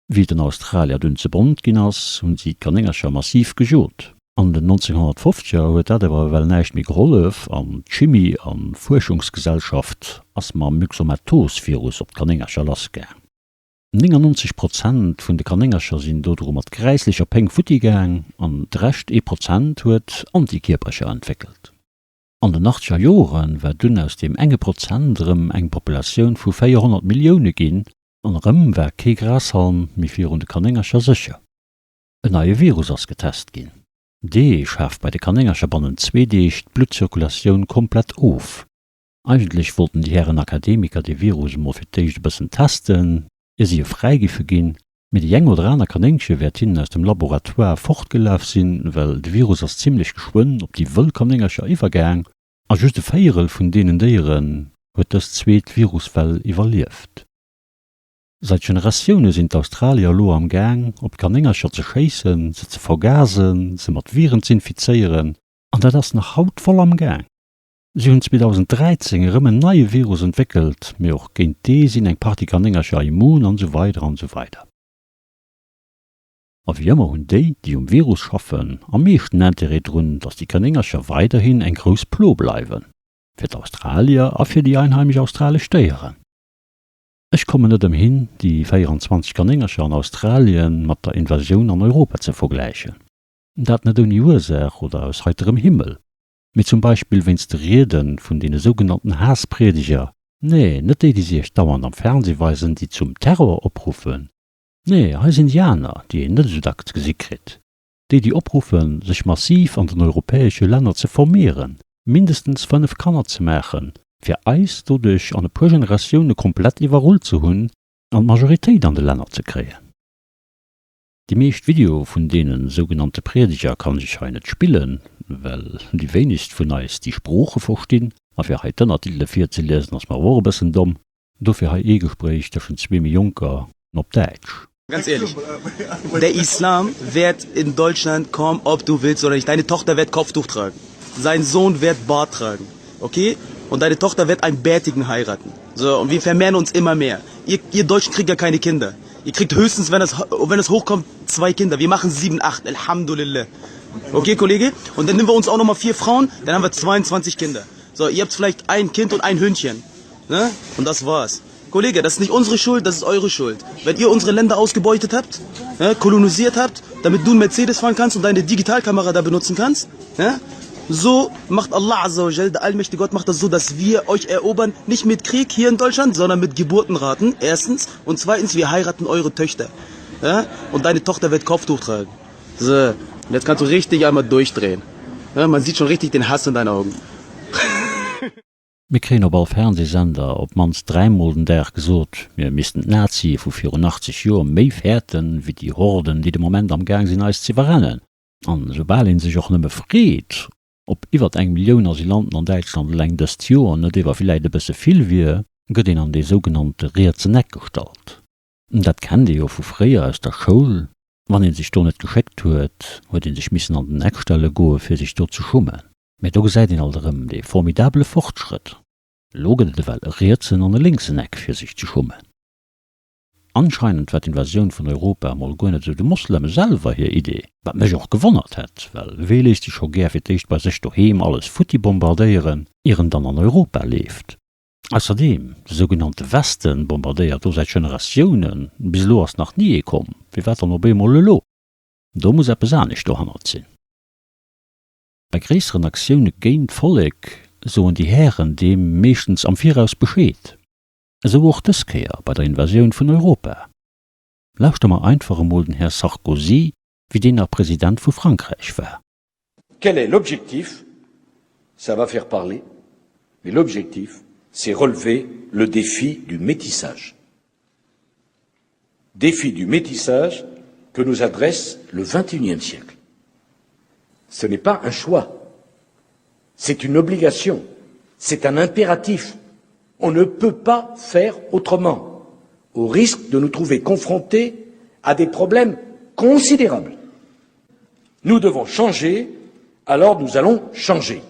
Wéi et den Australier dunn ze bont ginn ass, hunn si d'Kanéngercher massiv gejot. An den 1950er huet dat awer ewell näischt méi gehollef an d'Chimie a Fuerschungsgesellschaft ass mam Myxomatose-Virus op d'Kanéngercher lassgaang. 99 Prozent vun de Kanéngercher sinn dodru mat gräisslecher Péng futti gaang an de Rescht, ee Prozent, huet Antikierpercher entwéckelt. An den achtzeger Jore war dunn aus deem enge Prozent erëm eng Populatioun vu 400 Millioune ginn, An erëm war kee Grashalm méi virun de Kanéngercher sécher. En neie Virus ass getest ginn. Dee schaaft bei de Kanéngercher bannent zwee Deeg d'Bluttzirkulatioun komplett of. Eigentlech wollten déi Hären Akademiker dee Virus emol fir d'éischt e bëssen testen, ier si e fräi giffe ginn. Mee déi eng oder aner Kanéngche wäert hinnen aus dem Laboratoire fortgelaf sinn, well de Virus ass zimmlech geschwënn op déi wëll Kanéngercher iwwergaang a just e Véierel vun deenen Déieren huet dës zweet Viruswell iwwerlieft. Seit Generatioune sinn d'Australier elo am Gaang, op d'Kanéngercher ze schéissen, se ze vergasen, se mat Viren z'infizéieren, an dat ass nach haut voll am Gaang. Si hunn 2013 erëm en neie Virus entwéckelt, mee och géint dee sinn eng Partie Kanéngercher immun an esou weider an esou weider. A wéi ëmmer hunn déi, déi um Virus schaffen, am meeschten Intérêt drun, datt déi Kanéngercher weiderhin eng grouss Plo bleiwen, fir d'Australier a fir déi einheimesch australesch Déieren. Ech kommen net ëmhin, déi 24 Kanéngercher an Australien mat der Invasioun an Europa ze vergläichen. Dat net ouni Ursaach oder aus heiterem Himmel, mee zum Beispill wéinst de Riede vun deene sougenannten Haasspriedeger, nee, net déi, déi se iech dauernd am Fernseh weisen, déi zum Terror opruffen, nee, hei sinn déi aner, déi een net esou dacks ze gesi kritt. Déi déi opruffen, sech massiv an den europäesche Länner ze formieren, mindestens 5 Kanner ze maachen, fir eis doduerch an e puer Generatioune komplett iwwerrullt ze hunn an d'Majoritéit an de Länner ze kréien. Déi meescht Videoe vun deene sougenannte Priedeger kann ech hei net spillen, well déi wéinegst vun eis déi Sprooche verstinn, a fir hei d'Ënnertitele virzeliesen ass mer awer och e bëssen domm. Dofir hei ee Gespréich tëschent zwee méi Jonker op Däitsch. Ganz ehrlich, der Islam wird in Deutschland kommen, ob du willst oder nicht. Deine Tochter wird Kopftuch tragen. Sein Sohn wird Bart tragen. Okay? Und deine Tochter wird einen Bärtigen heiraten. So, und wir vermehren uns immer mehr. Ihr, ihr Deutschen kriegt ja keine Kinder. Ihr kriegt höchstens, wenn es, wenn es hochkommt, zwei Kinder. Wir machen sieben, acht. Alhamdulillah. Okay, Kollege? Und dann nehmen wir uns auch nochmal vier Frauen, dann haben wir 22 Kinder. So, ihr habt vielleicht ein Kind und ein Hündchen. Ne? Und das war's. Kollege, das ist nicht unsere Schuld, das ist eure Schuld. Wenn ihr unsere Länder ausgebeutet habt, ne, kolonisiert habt, damit du einen Mercedes fahren kannst und deine Digitalkamera da benutzen kannst, ne, so macht Allah Azza wa Jal, der allmächtige Gott macht das so, dass wir euch erobern, nicht mit Krieg hier in Deutschland, sondern mit Geburtenraten, erstens. Und zweitens, wir heiraten eure Töchter. Ja? Und deine Tochter wird Kopftuch tragen. So, und jetzt kannst du richtig einmal durchdrehen. Ja, man sieht schon richtig den Hass in deinen Augen. Mir kréien op all Fernsehsender op d'mannst dräimol den Dag gesot, mir missten d'Nazie vu virun 80 Joer méi fäerten, wéi déi Horden, déi de Moment am Gaang sinn eis z'iwwerrennen. An esoubal een sech och nëmme freet, ob iwwert eng Millioun Asylanten an Däitschland eleng dëst Joer net ewer villäit e bësse vill wier, gëtt een an dee sougenannte rietsen Eck gestallt. Dat kennt ee jo vu fréier aus der Schoul, wann ee sech do net geschéckt huet, huet ee sech missen an den Eck stelle goe fir sech do ze schummen. Mä do gesäit een alt erëm dee formidabele Fortschrëtt. Elo gëtt et ewell e rietsen an e lénksen Eck fir sech ze schummen. Anscheinend war d'Invasioun vun Europa emol guer net esou de Mosleme selwer hir Idee, wat mech och gewonnert hätt, well wee léisst sech scho gär fir d'éischt bei sech doheem alles futti bombardéieren, ier en dann an Europa leeft? Ausserdeem, de sougenannte Westen bombardéiert do säit Generatiounen, bis elo ass nach ni ee komm, firwat dann op eemol elo? Do muss eppes anescht dohannert sinn. Bei gréisseren Aktioune géint d'Vollek soen déi Hären deem meeschtens am Viraus Bescheed. Esou och dës Kéier bei der Invasioun vun Europa. Lauschter mer einfach emol den Här Sarkozy, wéi deen nach President vu Frankräich war. Quel est l'objectif? Ça va faire parler, mais l'objectif, c'est relever le défi du métissage. Défi du métissage que nous adresse le XXIe siècle. Ce n'est pas un choix, c'est une obligation, c'est un impératif. On ne peut pas faire autrement, au risque de nous trouver confrontés à des problèmes considérables. Nous devons changer, alors nous allons changer.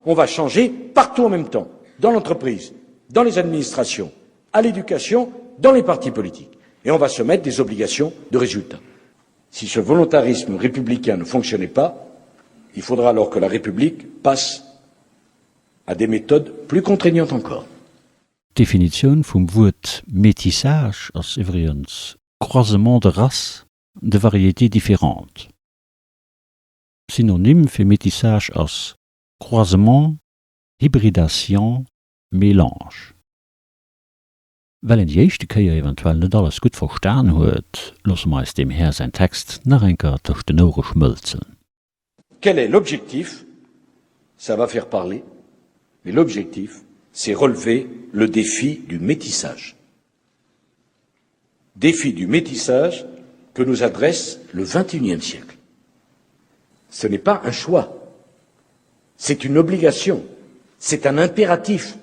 On va changer partout en même temps, dans l'entreprise, dans les administrations, à l'éducation, dans les partis politiques. Et on va se mettre des obligations de résultats. Si ce volontarisme républicain ne fonctionnait pas, il faudra alors que la République passe à des méthodes plus contraignantes encore. D'Definitioun vum Wuert Métissage ass iwwregens croisement de races, de variétés différentes. Synonym fir Métissage ass croisement, hybridation, mélange. Well een déi éischte Kéier eventuell net alles gutt verstan huet, loosse mer eis deem Här säin Text nach eng Kéier tëscht den Ouere schmëlzen. Quel est l'objectif? Ça va faire parler, mais l'objectif, c'est relever le défi du métissage. Défi du métissage que nous adresse le XXIe siècle. Ce n'est pas un choix, c'est une obligation, c'est un impératif.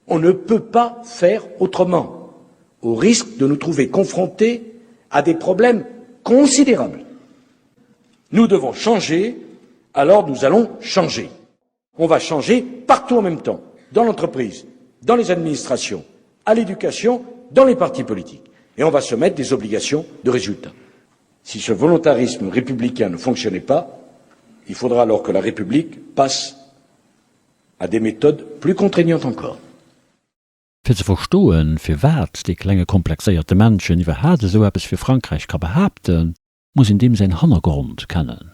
On ne peut pas faire autrement, au risque de nous trouver confrontés à des problèmes considérables. Nous devons changer, alors nous allons changer. On va changer partout en même temps, dans l'entreprise, dans les administrations, à l'éducation, dans les partis politiques. Et on va se mettre des obligations de résultats. Si ce volontarisme républicain ne fonctionnait pas, il faudra alors que la République passe à des méthodes plus contraignantes encore. Fir ze verstoen, firwat dee klenge komplexéierte Männchen iwwerhaat esou eppes fir Frankräich ka behaapten, muss een deem säin Hannergrond kennen.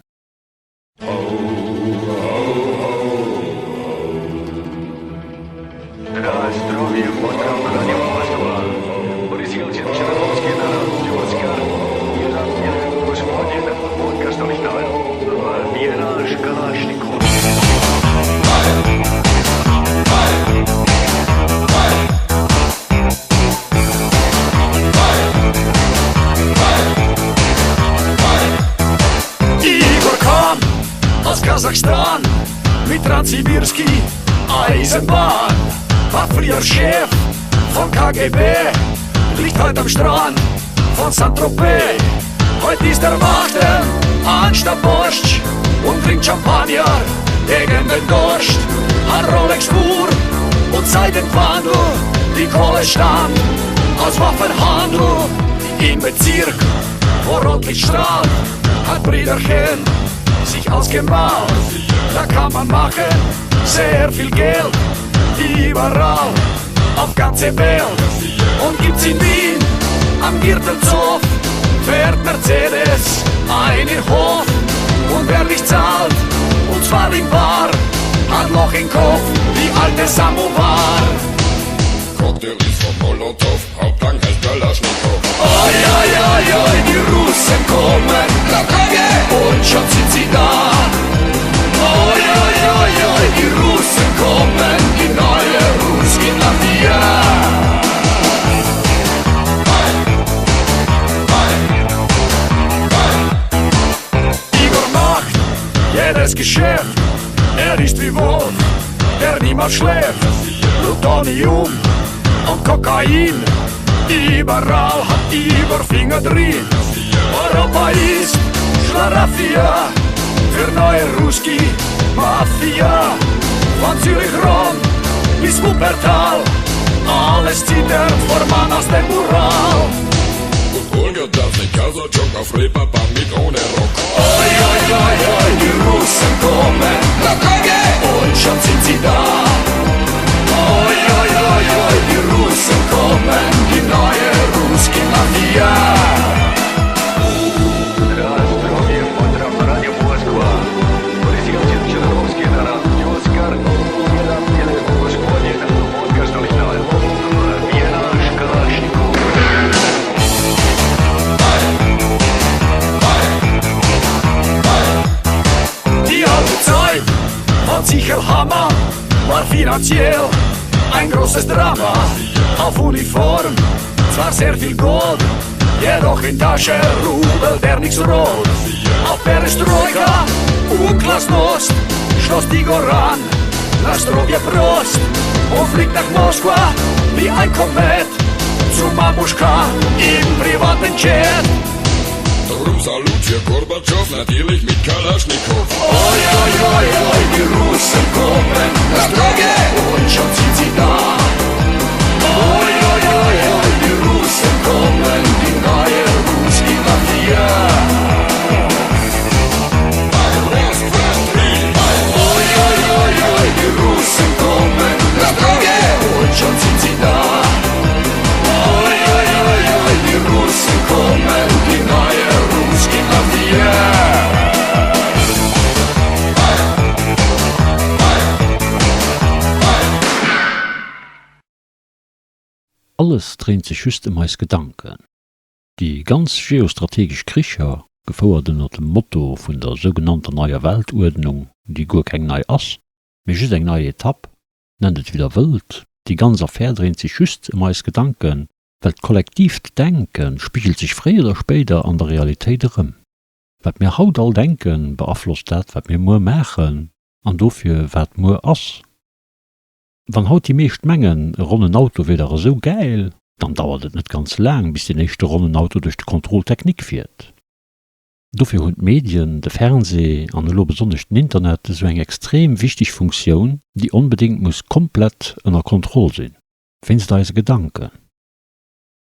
Igor kam aus Kasachstan mit Transsibirski Eisenbahn, war früher Chef von KGB, liegt heute am Strand von Saint-Tropez. Heute ist er Wachten anstatt Borscht und trinkt Champagner gegen den Durst. Hat Rolex-Uhr und Seidenwandel, die Kohle stammt aus Waffenhandel. Im Bezirk, wo Rotlicht strahlt, hat Brüderchen sich ausgemalt. Da kann man machen sehr viel Geld, überall auf ganze Welt. Und gibt's in Wien am Gürtelzoff, fährt Mercedes einen Hof. Und wer nicht zahlt, und zwar im Bar, hat Loch im Kopf, die alte Samovar. Cocktail ist vom Molotow, Hauptgang heißt Kalaschnikow. Oi, oi, oi, oi, die Russen kommen, und schon sind sie da. Oi, oi, oi, oi, die Russen kommen, die neue Ruski Mafia. Igor macht jedes Geschäft, er ist wie Wolf, der niemals schläft. Plutonium und Kokain, überall hat Igor Finger drin. Europa ist Schlaraffia für neue Ruski Mafia. Von Zürich Rom bis Wuppertal, alles zittert vor Mann aus dem Ural. Und Olga darf nicht Kasachok auf Reeperbahn mit ohne Rock. Oi, oi, oi, oi, die Russen kommen, und schon sind sie da. Oi, oi, oi, oi, хотел Ein großes Drama auf Uniform Zwar sehr viel Gold, jedoch in Tasche Rubel, der nichts rollt Auf Perestroika und Glasnost Schloss die Goran, na zdrowie Prost Und fliegt nach Moskwa wie ein Komet Zu Mamuschka im privaten Jet Drum Salut für Gorbatschow, natürlich mit Kalaschnikow. Oi, oi, oi, oi, die Russen kommen, na zdrowie, und schon sind sie da. Oi, oi, oi, oi, die Russen kommen, die neue Ruski Mafia. Oi, oi, oi, oi, die Russen kommen, na zdrowie, und schon sind sie da. Oi, oi, oi, oi, die Russen kommen, die neue Ruski Mafia. Alles dréint sech just ëm eis Gedanken. Déi ganz geostrategesch Kricher, gefouert ënner dem Motto vun der sougenannter neier Weltuerdnung, déi guer keng nei ass, mee just eng nei Etapp, nennt et wéi der wëllt, déi ganz Affär dréint sech just ëm eis Gedanken, well d'kollektiivt Denke spigelt sech fréier oder spéider an der Realitéit erëm. Wat mir haut all denken, beaflosst dat, wat mir muer maachen, an dofir wat muer ass. Wann haut déi meescht mengen, e ronnen Auto wier dach esou gäil, dann dauert et net ganz laang, bis deen éischte ronnen Auto duerch de Contrôle technique fiert. Dofir hunn d'Medien, de Fernsee an elo besonnesch den Internet esou eng extrem wichteg Funktioun, déi onbedéngt muss komplett ënner Kontroll sinn, wéinst eise Gedanken.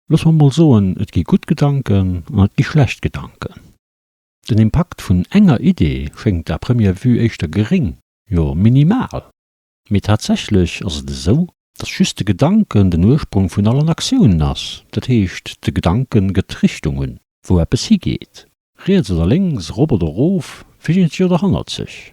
Looss mer mol soen, et gi gutt Gedanken an et gi schlecht Gedanken. Den Impakt vun enger Idee schéngt à première vue éischter geréng, jo minimal. Mee tatsächlech ass et esou, dass just de Gedanken den Ursprong vun allen Aktiounen ass. Dat heescht, de Gedanken gëtt d'Richtung un, wou eppes higeet, riets oder lénks, erop oder erof, virgenzeg oder hannerzeg.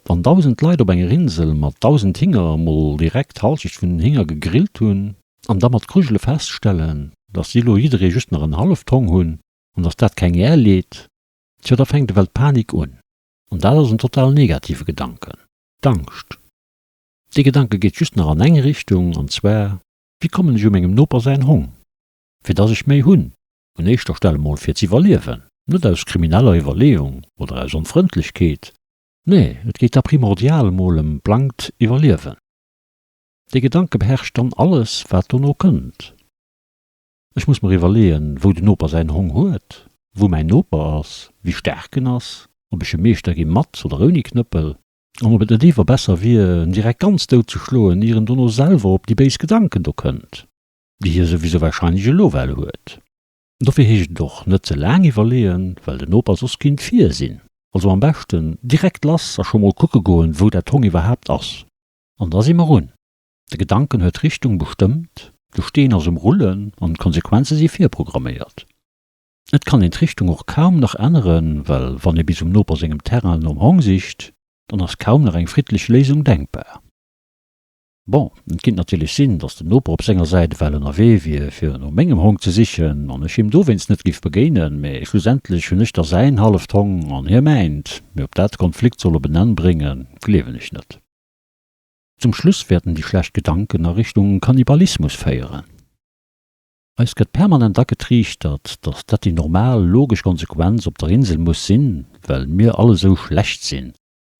Wann 1.000 Leit op enger Insel mat 1.000 Hinger emol direkt d'Halschecht vun den Hinger gegrillt hunn an da mat Grujele feststellen, dass si elo jidderee just nach en halleft Hong hunn an dass dat keng Är leet, tjo da fänkt ewell d'Panik un. An dat ass en total negative Gedanken, d'Angscht. Dee Gedanke geet just nach an eng Richtung, an zwar, Wéi kommen ech u mengem Noper säin Hong, fir dass ech méi hunn? Un éischter Stell emol fir z'iwwerliewen, net aus krimineller Iwwerleeung oder aus Onfrëndlechkeet, nee, et geet da primordial emol ëm blankt Iwwerliewen. Dee Gedanke beherrscht dann alles, wat dono kënnt. Ech muss mer iwwerleeën, wou den Noper säin Hong huet, wou mäin Noper ass, wéi staark en ass, ob ech e Meeschter gi mat oder ouni Knëppel, an ob et net ewer besser wier, en direkt ganz dout ze schloen, ier en dono selwer op déi béis Gedanken do kënnt, déi hie souwisou warscheinlech elo well huet. Dofir heescht et och, net ze laang iwwerleeën, well den Noper soss kinnt vir sinn. Also am beschten direkt lass a scho mol kucke goen, wou dat Hong iwwerhaapt ass. An da si mer un. De Gedanken huet d'Richtung bestëmmt, de Steen ass um Rullen an d'Konsequenze si virprogramméiert. Et kann een d'Richtung och kaum nach änneren, well wann ee bis um Noper sengem Terrain nom Hong sicht, dann ass kaum nach eng friddlech Léisung denkbar. Bon, et kinnt natierlech sinn, datt den Noper op senger Säit ewell ënnerwee wier fir no mengem Hong ze sichen an ech him dowéinst net giff begéinen, mee schlussendlech hunn ech da säin halleft Hong an hie mäint. Mee ob dat de Konflikt soll op en Enn bréngen, gleewen ech net. Zum Schluss wäerten déi schlecht Gedanken a Richtung Kannibalismus féieren. Eis gëtt permanent agetriichtert, datt dat déi normal, logesch Konsequenz op der Insel muss sinn, well mir all esou schlecht sinn.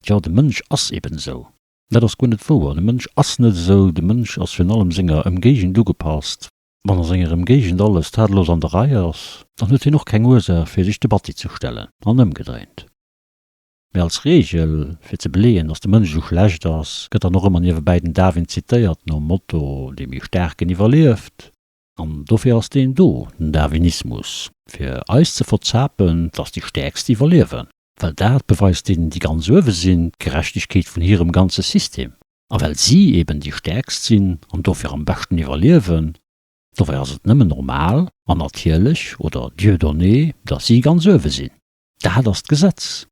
Tjo, de Mënsch ass eben esou. Dat ass guer net wouer, de Mënsch ass net esou, de Mënsch ass virun allem senger Ëmgéigend ugepasst. Wann a senger Ëmgéigend alles tadellos an der Rei ass, dann huet hien och keng Ursaach fir sech de Batti ze stellen, an ëmgedréint. Mee als Reegel, fir ze beleeën, datt de Mënsch esou schlecht ass, gëtt dann och ëmmer niewebäi den Darwin zitéiert, nom Motto, dee méi Staarken iwwerlieft. An dofir ass deen do, den Darwinismus, fir eis ze verzapen, datt déi Stäerkst iwwerliewen. Well dat beweist deenen, déi ganz uewe sinn, d'Gerechtegkeet vun hirem ganze System. A well si eben déi Stäerkst sinn an dofir am beschten iwwerliewen, dofir ass et nëmmen normal an natierlech oder Dieudonné, datt si ganz uewe sinn. Dat ass d'Gesetz.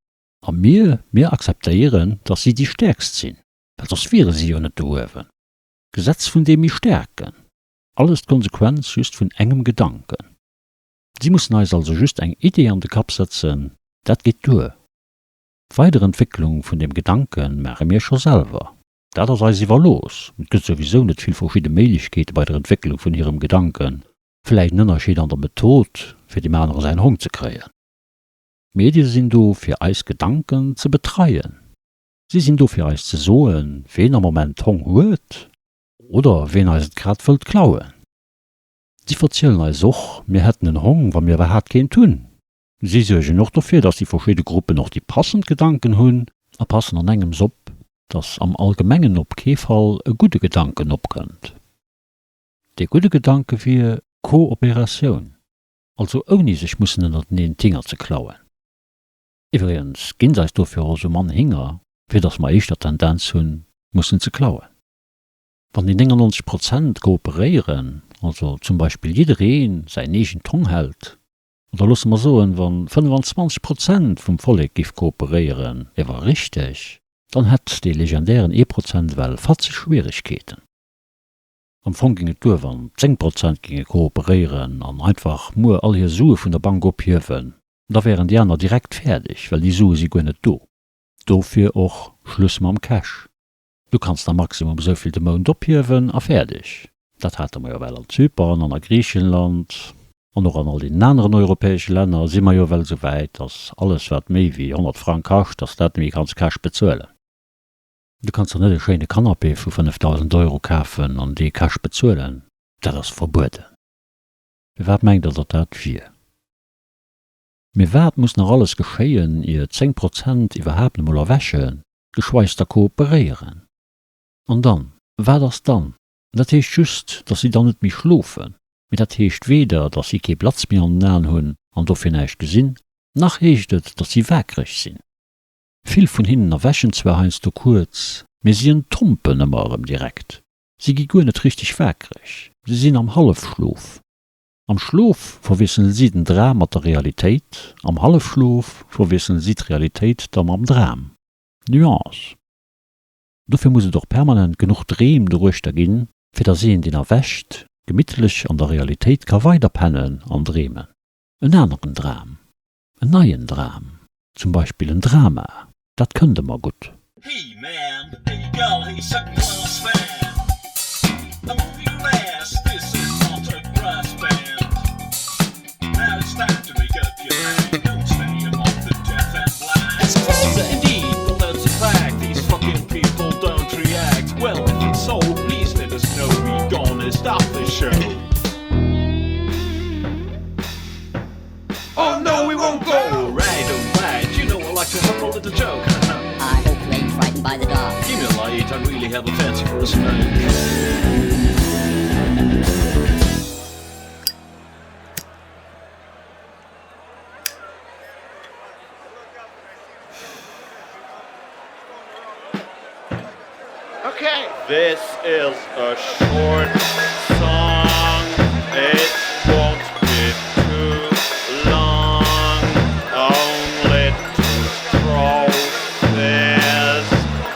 A mir, mir akzeptéieren, datt si déi Stäerkst sinn, well soss wiere si jo net do uewen. D'Gesetz vun deem méi Staarken. Alles d'Konsequenz just vun engem Gedanken. Si mussen eis also just eng Idee an de Kapp setzen, dat geet duer. D'Weiderentwécklung vun deem Gedanke maache mir scho selwer. Dat ass eis iwwerlooss. Et gëtt souwisou net vill verschidde Méiglechkeete bei der Entwécklung vun hirem Gedanken, vläicht en Ënnerscheed an der Method, fir deem anere säin Hong ze kréien. D'Medie sinn do, fir eis Gedanken ze betreien. Si sinn do, fir eis ze soen, ween am Moment Hong huet oder ween eis et grad wëllt klauen. Si verzielen eis och, mir hätten en Hong, wa mir iwwerhaapt keent hunn. Si suergen och dofir, dass déi verschidde Gruppen och déi passend Gedanken hunn a passen an engems op, dass am Allgemengen op kee Fall e gudde Gedanken opkënnt. Dee gudde Gedanke wier Kooperatioun, also ouni sech mussen ënnerteneen d'Hinger ze klauen. Iwwregens ginn s'eis dofir och esou mann Hinger, fir dass mer éischter d'Tendenz hunn, mussen ze klauen. Wann déi 99 Prozent kooperéieren, also zum Beispill jidderee säin eegent Hong hält, Oder loosse mer soen, wa 25 Prozent vum Vollek giff kooperéieren, ewer richteg, dann hätt dee legendären ee Prozent well fatzeg Schwieregkeeten. Am Fong ging et duer, wann 10 Prozent ginge kooperéieren an einfach muer all hir Sue vun der Bank ophiewen, da wären déi aner direkt fäerdeg, well déi Sue si guer net do. Dofir och Schluss mam Cash. Du kanns der maximum esouvill de Mount ophiewen a fäerdeg. Dat hate mer jo well an Zypern an a Griichenland an och an all deenen aneren europäesche Länner si mer jo well esou wäit, dass alles wat méi wéi 100 Frang kascht, dass dat net méi kanns cash bezuelen. Du kanns der net e schéine Canapé vu 5.000 Euro kafen an dee cash bezuelen, dat ass verbueden. Firwat mengt der, datt dat wier? Mee wat muss nach alles geschéien, ier 10 Prozent iwwerhaapt emol erwächen, geschweigs da kooperéieren? An dann, wat ass dann? Dat heescht just, datt si dann net méi schlofen. Mee dat heescht weder, datt si kee Blatz méi an den Aen hunn an dofir näischt gesinn, nach heescht et, datt si waakreg sinn. Vill vun hinnen erwächen zwar heiansdo kuerz, mee si entompen ëmmer erëm direkt. Si gi guer net richteg waakreg, si sinn am Hallefschlof. Am Schlof verwiesselen si den Dram mat der Realitéit, am Hallefschlof verwiesselen si d'Realitéit da mam Dram. Nuance. Dofir muss et och permanent genuch Dreem doruechter ginn, fir dass een, deen erwächt, gemittlech an der Realitéit ka weiderpennen an dreemen. En aneren Dram, en neien Dram, zum Beispill en Drama, dat kënnt ëmmer gutt. Hey man, hey girl, hey second class fan Move your ass, this is not a brass band Now it's time to make up your mind Don't stay among the deaf and blind It's crazy indeed, but that's a fact These fucking people don't react Well, if it's so, please let us know We gonna stop the show Oh no, we won't go! Alright, alright, you know I like to have a little joke I hope you ain't frightened by the dark Give me a light, I really have a fancy for a smoke Okay. This is a short song. It won't be too long. Only two strophes,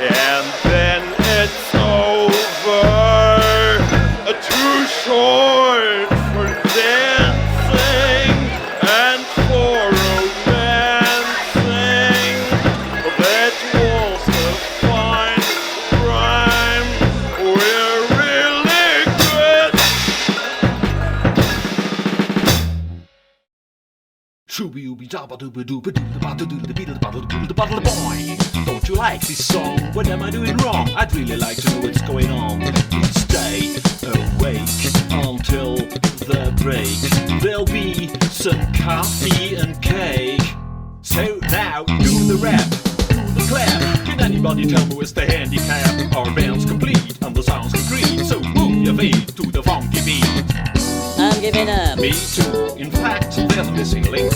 and then it's over. Too short for dancing and for romancing. That was a fine rhyme. We're really good. Don't you like this song? What am I doing wrong? I'd really like to know what's going on. Stay awake until the break. There'll be some coffee and cake. So now do the rap, do the clap. Can anybody tell me where's the handicap? Our band's complete and the sound's concrete. So move your feet to the funky beat. I'm giving up. Me too. In fact, there's a missing link.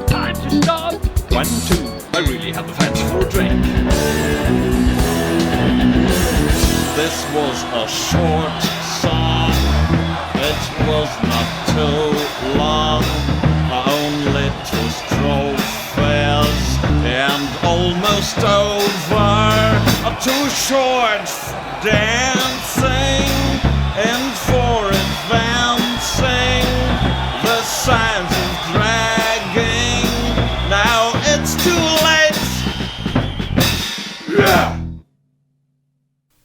Time to stop. One, two. I really have a fancy for a drink. This was a short song. It was not too long. Only two strophes and almost over. Too short dancing and for advancing the signs of dragging. Now it's too late. Yeah!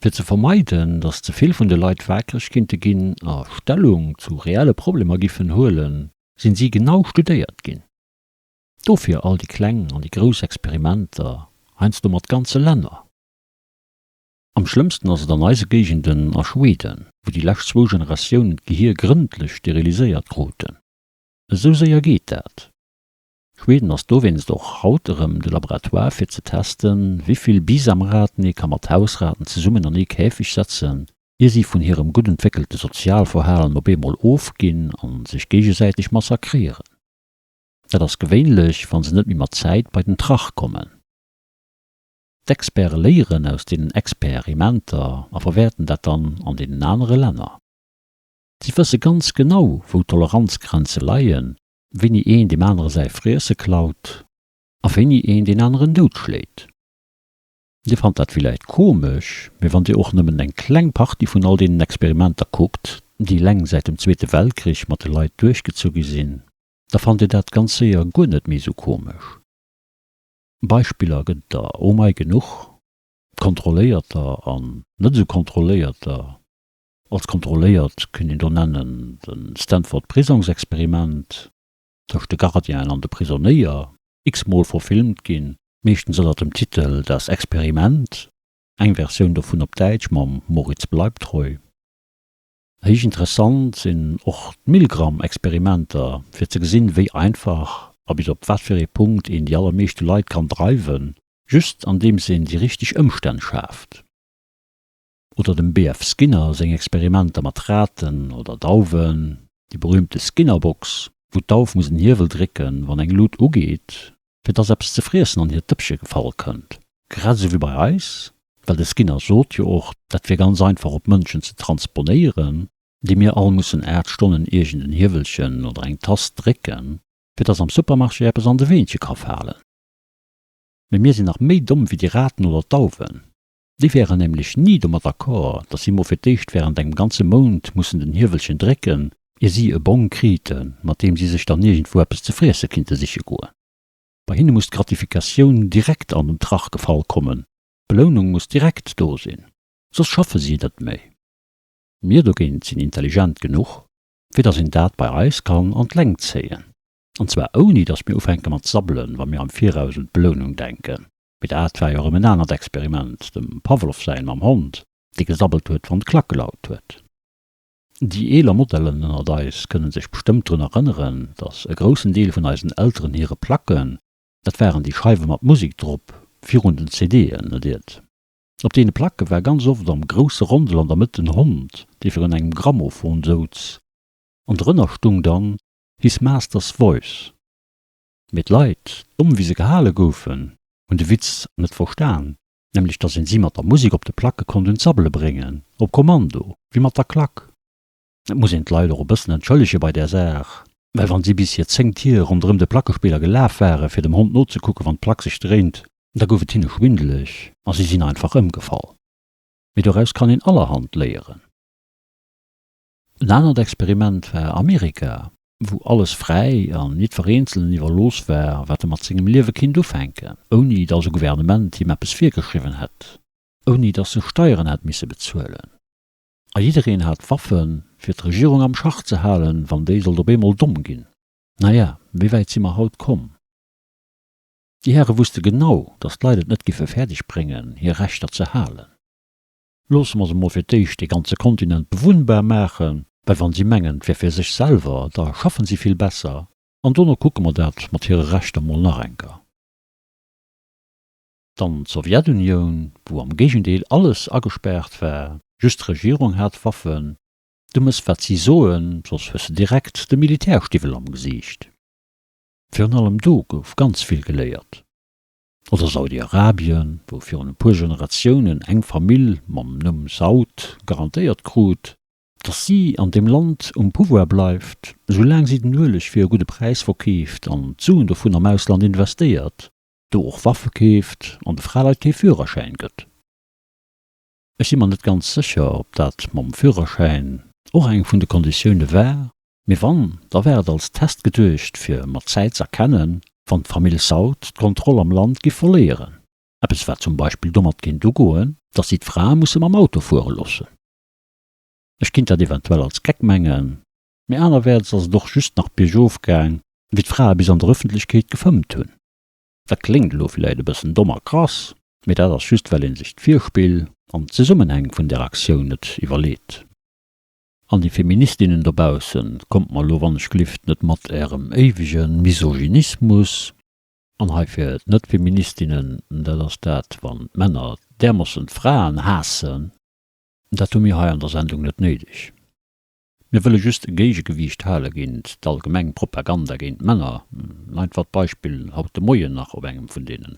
Fir ze vermeiden, datt ze vill vun de Leit waakreg kinnte ginn a Stellung zu reelle Problemer giffen huelen, sinn si genau studéiert ginn. Dofir all déi kleng an déi grouss Experimenter, heiansdo mat ganze Länner. Am schlëmmsten ass et an eise Géigenden a Schweden, wou déi lescht zwou Generatiounen d'Gehier grëndlech steriliséiert kruten. Esou séier geet dat. Schweden ass dowéinst och haut erëm de Laboratoire fir ze testen, wéivill Bisamraten ee ka mat Hausraten zesummen an ee Käfeg setzen, ier si vun hirem gutt entwéckelte Sozialverhalen op eemol ofginn a sech géigesäiteg massakréieren. Dat ass gewéinlech, wa se net méi mat Zäit bei den Trach kommen. D'Experte léieren aus deenen Experimenter a verwäerten dat dann an deenen anere Länner. Si wësse ganz genau, wou d'Toleranzgrenze leien, wéini een deem anere säi Friesse klaut a wéini een deen aneren doutschléit. Dir fannt dat villäicht komesch, mee wann Dir och nëmmen eng kleng Partie vun all deenen Experimenter kuckt, déi eleng säit dem Zweete Weltkrich mat de Leit duerchgezu gi sinn, da fannt Dir dat ganz séier guer net méi esou komesch. Beispiller gëtt et der oh mei genuch, kontrolléierter an net esou kontrolléierter. Als kontrolléiert kënnt een do nennen de Stanford Prisongsexperiment tëscht de Gardienen an de Prisonéier, x-mol verfilmt ginn, meeschtens ënner dem Titel Das Experiment, eng Versioun dovun op Däitsch mam Moritz Bleibtreu. Héich interessant sinn och d'Milgram-Experimenter, fir ze gesinn, wéi einfach a bis op wat fir ee Punkt een déi allermeeschte Leit kann dreiwen, just andeems een déi richteg Ëmstänn schaaft. Oder dem BF. Skinner seng Experimenter mat Raten oder Dauwen, déi berühmte Skinner-Box, wou d'Dauf muss en Hiewel drécken, wann eng Lut ugeet, fir dass eppes ze friessen an hiert Dëppche gefall kënnt. Grad esou wéi bei eis, well de Skinner sot jo och, dat wier ganz einfach op Mënschen ze transponéieren, déi mir all mussen 8 Stonnen iergend en Hiewelchen oder eng Tast drécken, fir dass am Supermarché eppes an de Weenche ka falen. Mee mir sinn nach méi domm wéi déi Raten oder d'Dauwen. Déi wären nämlech ni domat d'accord, dass si mol fir d'éischt während engem ganze Mount mussen den Hiewelchen drécken, ier si e Bong kriten, mat deem si sech dann iergendwou eppes ze friesse kinnte siche goen. Bei hinne muss d'Gratifikatioun direkt an den Trach gefall kommen, d'Belounung muss direkt do sinn, soss schaffe si net méi. Mir dogéint sinn intelligent genuch, fir dass een dat bei eis kann an d'Längt zéien, an zwar ouni dass mir ufänke mat sabbelen, wa mir am Viraus un d'Belounung denken. Mee dat war jo erëm en anert Experiment, dem Pavlov säin mam Hond, dee gesabbelt huet, wann d'Klack gelaut huet. Déi eeler Modellen ënnert eis kënnen sech bestëmmt drun erënneren, dass e groussen Deel vun eisen Elteren hire Placken, dat waren déi Scheiwe mat Musek drop, virun den CD'en, net iert. Op deene Placke war ganz oft am grousse Rondel an der Mëtt en Hond, dee virun engem Grammophon souz, an drënner stung dann His Master's Voice. Mee d'Leit, domm wéi se gehale goufen, hunn de Witz net verstan. Nämlech dass een si mat der Musek op de Placke konnt un d'Sabbele bréngen, op Kommando, wéi mat der Klack. Et muss een d'Leit och e bëssen entschëllege bei där Saach, well wann si bis hir 10 Tier ronderëm de Plackespiller gelaf ware fir dem Hond nozekucke wann d'Plack sech dréint, da gouf et hinne schwindeleg a si sinn einfach ëmgefall. Mee doraus kann een allerhand léieren. En anert Experiment war Amerika, wou alles fräi an jiddwer Eenzelen iwwerlooss war, wat e mat sengem Liewe kinnt ufänken, ouni datt e Gouvernement him eppes virgeschriwwen hätt, ouni datt e Steieren hätt misse bezuelen. A jiddereen hat Waffen, fir d'Regierung am Schach ze halen, wann déi sollt op eemol domm ginn. Naja, wéi wäit si mer haut komm? Déi Häre wusste genau, datt d'Leit et net giffe fäerdeg bréngen, hir Rechter ze halen. Loosse mer se mol fir d'éischt dee ganze Kontinent bewunnbar maachen, well wann si mengen, 't wär fir sech selwer, da schaffen si vill besser, an dono kucke mer dat mat hire Rechter mol nach enker. Dann d'Sowjetunioun, wou am Géigendeel alles agespaart war, just d'Regierung hat Waffen, du mëss wat si soen, soss hues de direkt de Militärstiwwel am Gesiicht. Virun allem do gouf ganz vill geléiert. Oder Saudi-Arabien, wou virun e puer Generatiounen eng Famill mam Numm Saud garantéiert krut, datt si an deem Land um Pouvoir bleift, soulaang si den Ueleg fir e gudde Präis verkeeft an d'Suen dovun am Ausland investéiert, do och Waffe keeft an de Fraleit kee Führerschäin gëtt. Ech si mer net ganz sécher, ob dat mam Führerschäin och eng vun de Konditioune war, Mee wann, da war et als Test geduecht, fir mat Zäit z'erkennen, wann d'Famill Saud d'Kontroll am Land giff verléieren. Eppes wat zum Beispill domat kéint ugoen, datt si d'Frae musse mam Auto fuere loossen. Ech kinnt dat eventuell als Geck mengen, mee anerwäerts ass et och just nach biergof gaang, wéi d'Frae bis an der Ëffentlechkeet gefëmmt hunn. Dat kléngt elo villäit e bëssen domm a krass, mee dat ass just well een sech d'Virspill an d'Zesummenhäng vun där Aktioun net iwwerleet. An déi Feministinnen dobaussen, kommt mer elo wannechglift net mat ärem éiwege Misogynismus, An hei fir d'Net-Feministinnen, dat ass dat, wann d'Männer därmossen d'Fraen haassen, dat hu mir hei an der Sendung net néideg. Mir wëlle just e Géigegewiicht hale géint d'allgemeng Propaganda géint d'Männer. En einfacht Beispill, haut de Moien nach op engem vun deene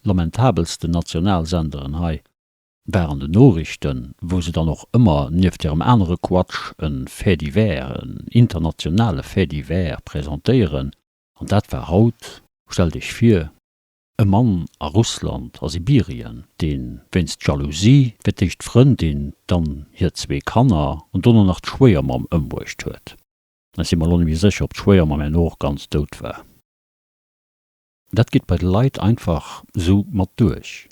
lamentabelsten Nationalsenderen hei, war an den Noriichten, wou se dann och ëmmer nieft hirem anere Quatsch e Fait divers, en internationale Fait divers presentéieren, An dat war haut, stellt Iech vir, e Mann a Russland, a Sibirien, dee wéinst Jalousie fir d'éischt d'Frëndin, dann hir zwee Kanner an dono nach d'Schwéiermamm ëmbruecht huet. Ech si mer elo net méi sécher, ob d'Schwéiermamm herno och ganz dout war. Dat geet bei de Leit einfach sou mat duerch.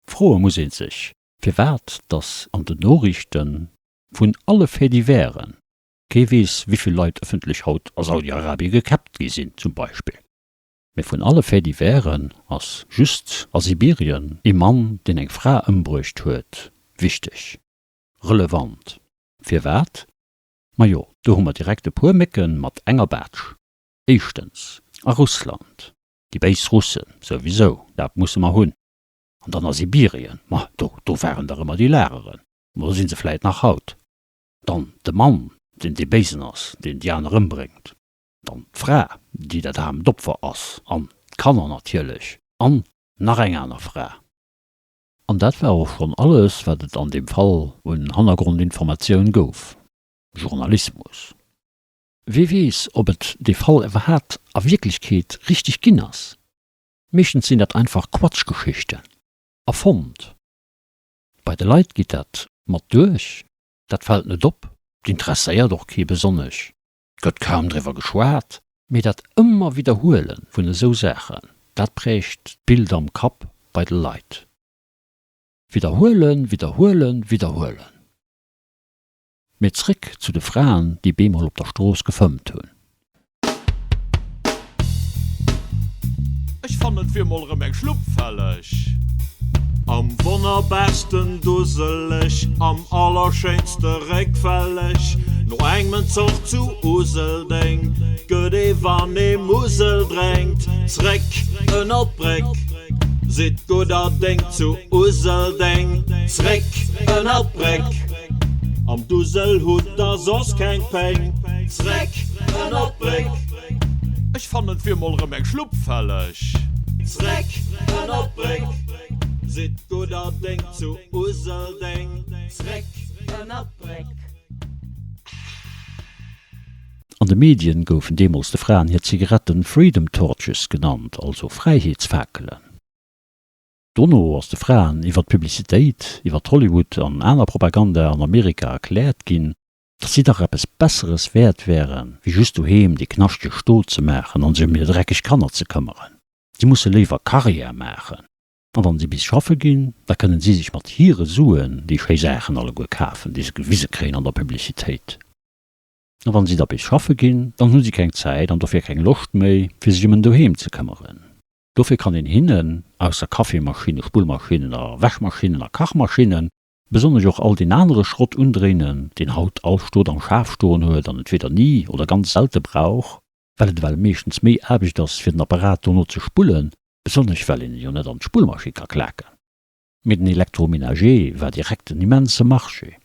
Froe muss ee sech, firwat dass an den Noriichten vun alle Faits-diversen, Kee weess, wéivill Leit ëffentlech haut a Saudi-Arabie gekäppt gi sinn, zum Beispill. Mee vun alle Faits-diversen ass just a Sibirien ee Mann, deen eng Fra ëmbruecht huet, wichteg, relevant. Firwat? Majo, do hu mer direkt e puer Mécken mat enger Baatsch. Éischtens, a Russland, déi béis Russen, souwisou, dat musse mer hunn. An dann a Sibirien, ma do, do waren dach ëmmer déi Lageren, oder si se vläit nach haut? Dann de Mann, deen dee Béisen ass, deen déi aner ëmbréngt. Dann d'Fra, déi dat aarmt Opfer ass, an d'Kanner natierlech, an nach eng aner Fra. An dat war och schonn alles, wat et an deem Fall un Hannergrondinformatioun gouf. Journalismus. Wee weess, ob et dee Fall iwwerhaapt a Wierklechkeet richteg ginn ass? Meeschtens sinn dat einfach Quatschgeschichten. Erfonnt. Bei de Leit geet dat mat duerch, dat fält net op, d'interesséiert och kee besonnesch, gëtt kaum driwwer geschwat. Mee dat ëmmer Widderhuele vun esou Saachen, dat prägt d'Bild am Kapp bei de Leit. Widderhuelen, widderhuelen, widderhuelen. Mee zréck zu de Fraen, déi bemol op der Strooss gefëmmt hunn. Ech fannen et wier mol erëm eng Schlupp fälleg. Am wonnerbarsten Duseleg, am allerschéinste Réckfälleg, no engem Enzoch zu Useldeng, gëtt ee wann ee Musel drénkt, zréck ënnert d'Bréck. Sidd gudder Déng zu Useldeng, zréck ënnert d'Bréck. Am Dusel hutt der soss keng Péng. Zréck ënnert d'Bréck. Ech fannen et wier mol rëm eng Schlupp fälleg. Zréck ënnert d'Bréck. Sidd gudder Déng zu Useldeng. Zréck ënnert d'Bréck. An de Medien goufen deemools de Fraen hir Zigaretten Freedom Torches genannt, also Fräiheetsfakelen. Dono ass de Fraen iwwer d'Publicitéit, iwwer Hollywood an aner Propaganda an Amerika erkläert ginn, datt si dach eppes Besseres wäert wären, wéi just doheem dee knaschtege Stot ze maachen an sech ëm hir dreckeg Kanner ze këmmeren. Si musse léiwer Karriär maachen. A wann si bis schaffe ginn, da kënnen si sech mat hire Suen déi schéi Saachen alleguer kafen, déi se gewise kréien an der Publicitéit. A wann si da bis schaffe ginn, dann hu si keng Zäit an dofir keng Loscht méi, fir sech ëm en Doheem ze këmmeren. Dofir kann een hinnen, ausser Kaffeemaschinne, Spullmaschinnen a Wäschmaschinnen a Kachmaschinnen, besonnesch och all deen anere Schrott undréinen, deen haut all Stot am Schaf stoen huet an entweder ni oder ganz selte brauch, well et ewell meeschtens méi Aarbecht ass, fir den Apparat dono ze spullen, besonnesch well een e jo net an d'Spullmaschinn ka klaken. Mee den Electroménager war direkt en immense Marché.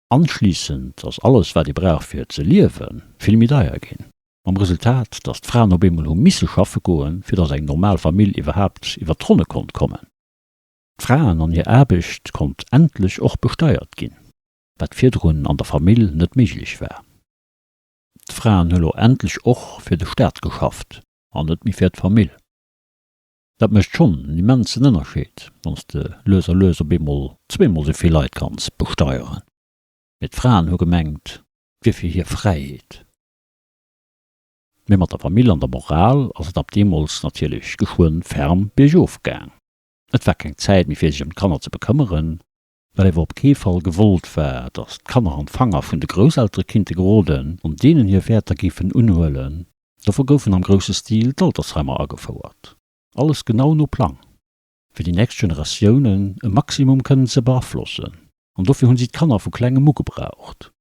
Anschliissend ass alles, wat ee brauch fir ze liewen, vill méi deier ginn. Mam Resultat, datt d'Fraen op eemol hu misse schaffe goen, fir datt eng normal Famill iwwerhaapt iwwer d'Ronne konnt kommen. D'Fraen an hir Aarbecht konnt endlech och besteiert ginn, wat virdrun an der Famill net méiglech war. D'Fraen hu lo endlech och fir de Staat geschafft an net méi fir d'Famill. Dat mécht schonn en immensen Ënnerscheed, wann s de lues a lues op eemol zweemol esou vill Leit kanns besteieren. Mee d'Fraen hu gemengt, 't wier fir hir Fräiheet. Mee mat der Famill an der Moral ass et ab deemools natierlech geschwënn ferm biergof gaang. Et war keng Zäit méi fir sech ëm d'Kanner ze bekëmmeren, well ewer op kee Fall gewollt war, datt d'Kanner an d'Fanger vun de Grousseltere kinnte geroden an deenen hir Wäerter géifen unhuelen. Dofir goufen am grousse Stil d'Altersheimer agefouert. Alles genau no Plang, fir déi nächst Generatiounen e Maximum kënnen ze beaflossen. An dofir hunn si d'Kanner vu klengem u gebraucht.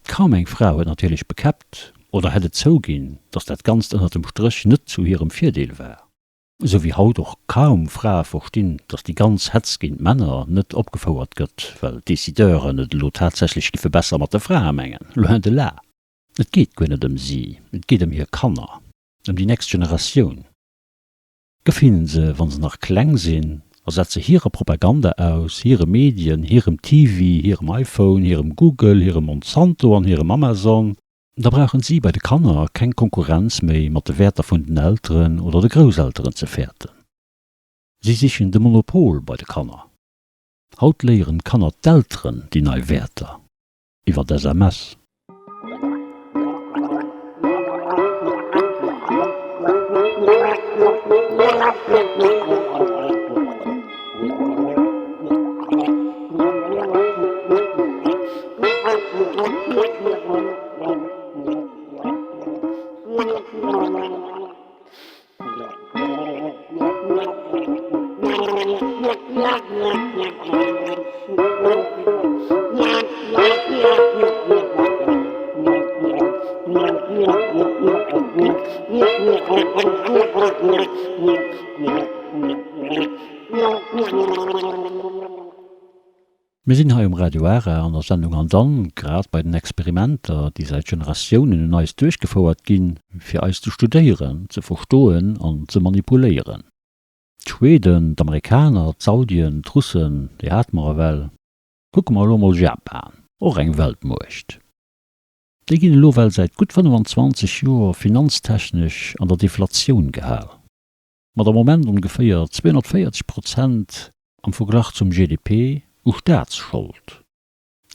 Kaum eng Fra huet natierlech bekäppt oder hätt et zouginn, datt dat Ganzt ënnert dem Stréch net zu hirem Virdeel war. Esou wéi haut och kaum Frae verstinn, datt déi ganz Hetz géint d'Männer net opgefouert gëtt, well d'Decideuren et elo tatsächlech giffe besser mat de Frae mengen. Loin de là! Et geet guer net ëm si, et geet ëm hir Kanner, ëm déi nächst Generatioun. Gëff hinnen se, wa se nach kleng sinn, a setz se hirer Propaganda aus, hire Medien, hirem TV, hirem iPhone, hirem Google, hirem Monsanto an hirem Amazon, Da brauchen si bei de Kanner keng Konkurrenz méi mat de Wäerter vun den Elteren oder de Grousselteren ze fäerten. Si sichen de Monopol bei de Kanner. Haut léieren d'Kanner d'Elteren déi nei Wäerter iwwer d'SMS. Mir sinn hei um Radio Ara an der Sendung An dann, grad bei den Experimenter, déi säit Generatiounen un eis duerchgefouert ginn, fir eis ze studéieren, ze verstoen an ze manipuléieren. D'Schweden, d'Amerikaner, d'Saudien, d'Russen, déi hate mer ewell. Kucke mer elo mol Japan, och eng Weltmuecht. Déi ginn elo well säit gutt 25 Joer finanztechnesch an der Deflatioun gehal. Mat am Moment ongeféier 240 Prozent am Verglach zum GDP u Staatsschold.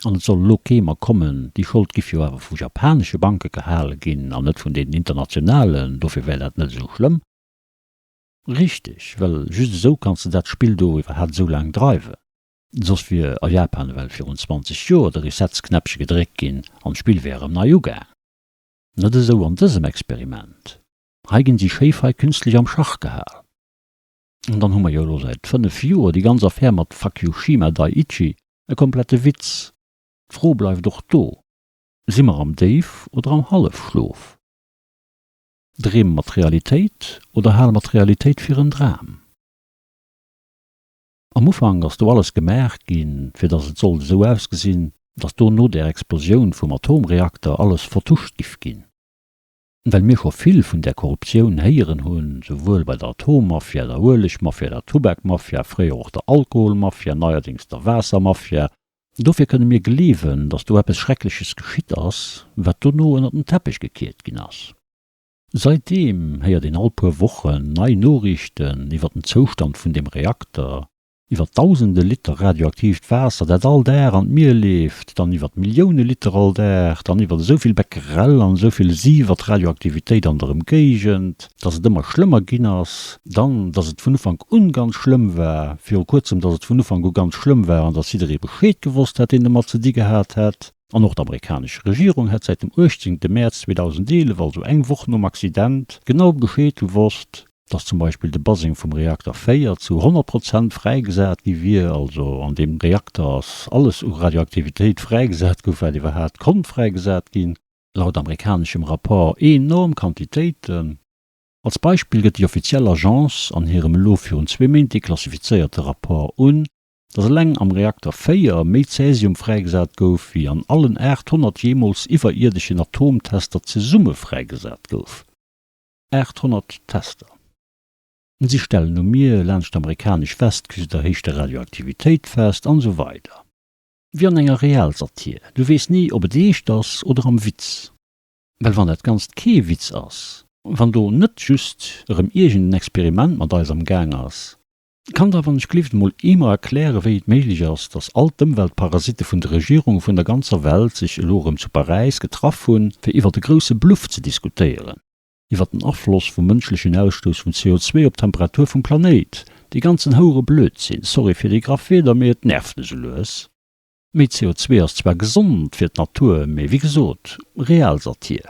An et soll elo kee mer kommen, déi Schold giff jo awer vu japanesche Banke gehale ginn an net vun deenen internationalen, dofir wär dat net esou schlëmm. Richteg, well just esou kanns de dat Spill do iwwerhaapt esou laang dreiwen. Soss wier a Japan ewell virun 20 Joer de Resetsknäppche gedréckt ginn an d'Spill wär erëm nei ugaang. Net esou an dësem Experiment. Hei ginn si schéi fei künstlech am Schach gehal. An dann hu mer jo elo säit 5 Joer déi ganz Affär mat Fakushima Daiichi, e komplette Witz. D'Fro bleift och do, Si mer am Déif oder am Hallefschlof? Dreeme mer d'Realitéit oder hale mer d'Realitéit fir en Dram? Am Ufank ass do alles gemaach ginn, fir datt et sollt esou ausgesinn, datt do no där Explosioun vum Atomreakter alles vertuscht giff ginn. Well mir scho vill vun där Korruptioun héieren hunn, souwuel bei der Atommafia, der Uelegmafia, der Tubakmafia, fréier och der Alkoholmafia, neierdéngs der Waassermafia. Dofir kënne mir gleewen, datt do eppes Schreckleches geschitt ass, wat dono ënner den Teppech gekiert ginn ass. Saitdeem héiert een all puer Wochen nei Noriichten iwwer den Zoustand vun deem Reakter, Iwwer dausende Liter radioaktiivt Waasser, dat all Dag an d'Mier leeft, dann iwwer Millioune Liter all Dag, dann iwwer esou vill Becquerel an esou vill Sievert Radioaktivitéit an der Ëmgéigend, dass et ëmmer schlëmmer ginn ass, dann, dass et vun Ufank un ganz schlëmm war, viru kuerzem, dass et vun Ufank u ganz schlëmm war an dass jidderee Bescheed gewosst hätt, deen domat ze di gehat hätt. An och d'amerikanesch Regierung hätt säit dem 18 Mäerz 2011, also eng Woch nom Accident, genau Bescheed gewosst, dass zum Beispill de Baseng vum Reakter 4 zu 100 Prozent fräigesat gi wier, also an deem Reakter ass alles u Radioaktivitéit fräigesat gouf, wat iwwerhaapt konnt fräigesat ginn, laut amerikaneschem Rapport enorm Quantitéiten. Als Beispill gëtt déi offiziell Agence an hirem elo virun zwee Méint deklassifizéierte Rapport un, dass eleng am Reakter 4 méi Cäsium fräigesat gouf, wéi an allen 800 jeemools iwwerierdeschen Atomtester zesumme fräigesat gouf. 800 Tester. Si stellen um Mier laanscht d'amerikanesch Westküst erhéichte Radioaktivitéit fest, an esou weider. Wéi an enger Realsatir, du weess ni, ob et eescht ass oder am Witz. Well wann dat Ganzt kee Witz ass, wann do net just erëm iergend en Experiment mat eis am Gaang ass, kann da wann ech glift emol ee mer erklären, wéi et méiglech ass, datt all d'Ëmweltparasitte vun de Regierunge vun der ganzer Welt sech elo erëm zu Paräis getraff hunn, fir iwwert e grousse Bluff ze diskutéieren? Iwwer den Afloss vum mënschlechen Ausstouss vun CO2 op d'Temperatur vum Planéit. Dee ganzen houere Blödsinn, sorry fir déi graff Wierder, mee et nervt esou lues. Méi CO2 ass zwar gesond fir d'Natur, mee wéi gesot, Realsatir.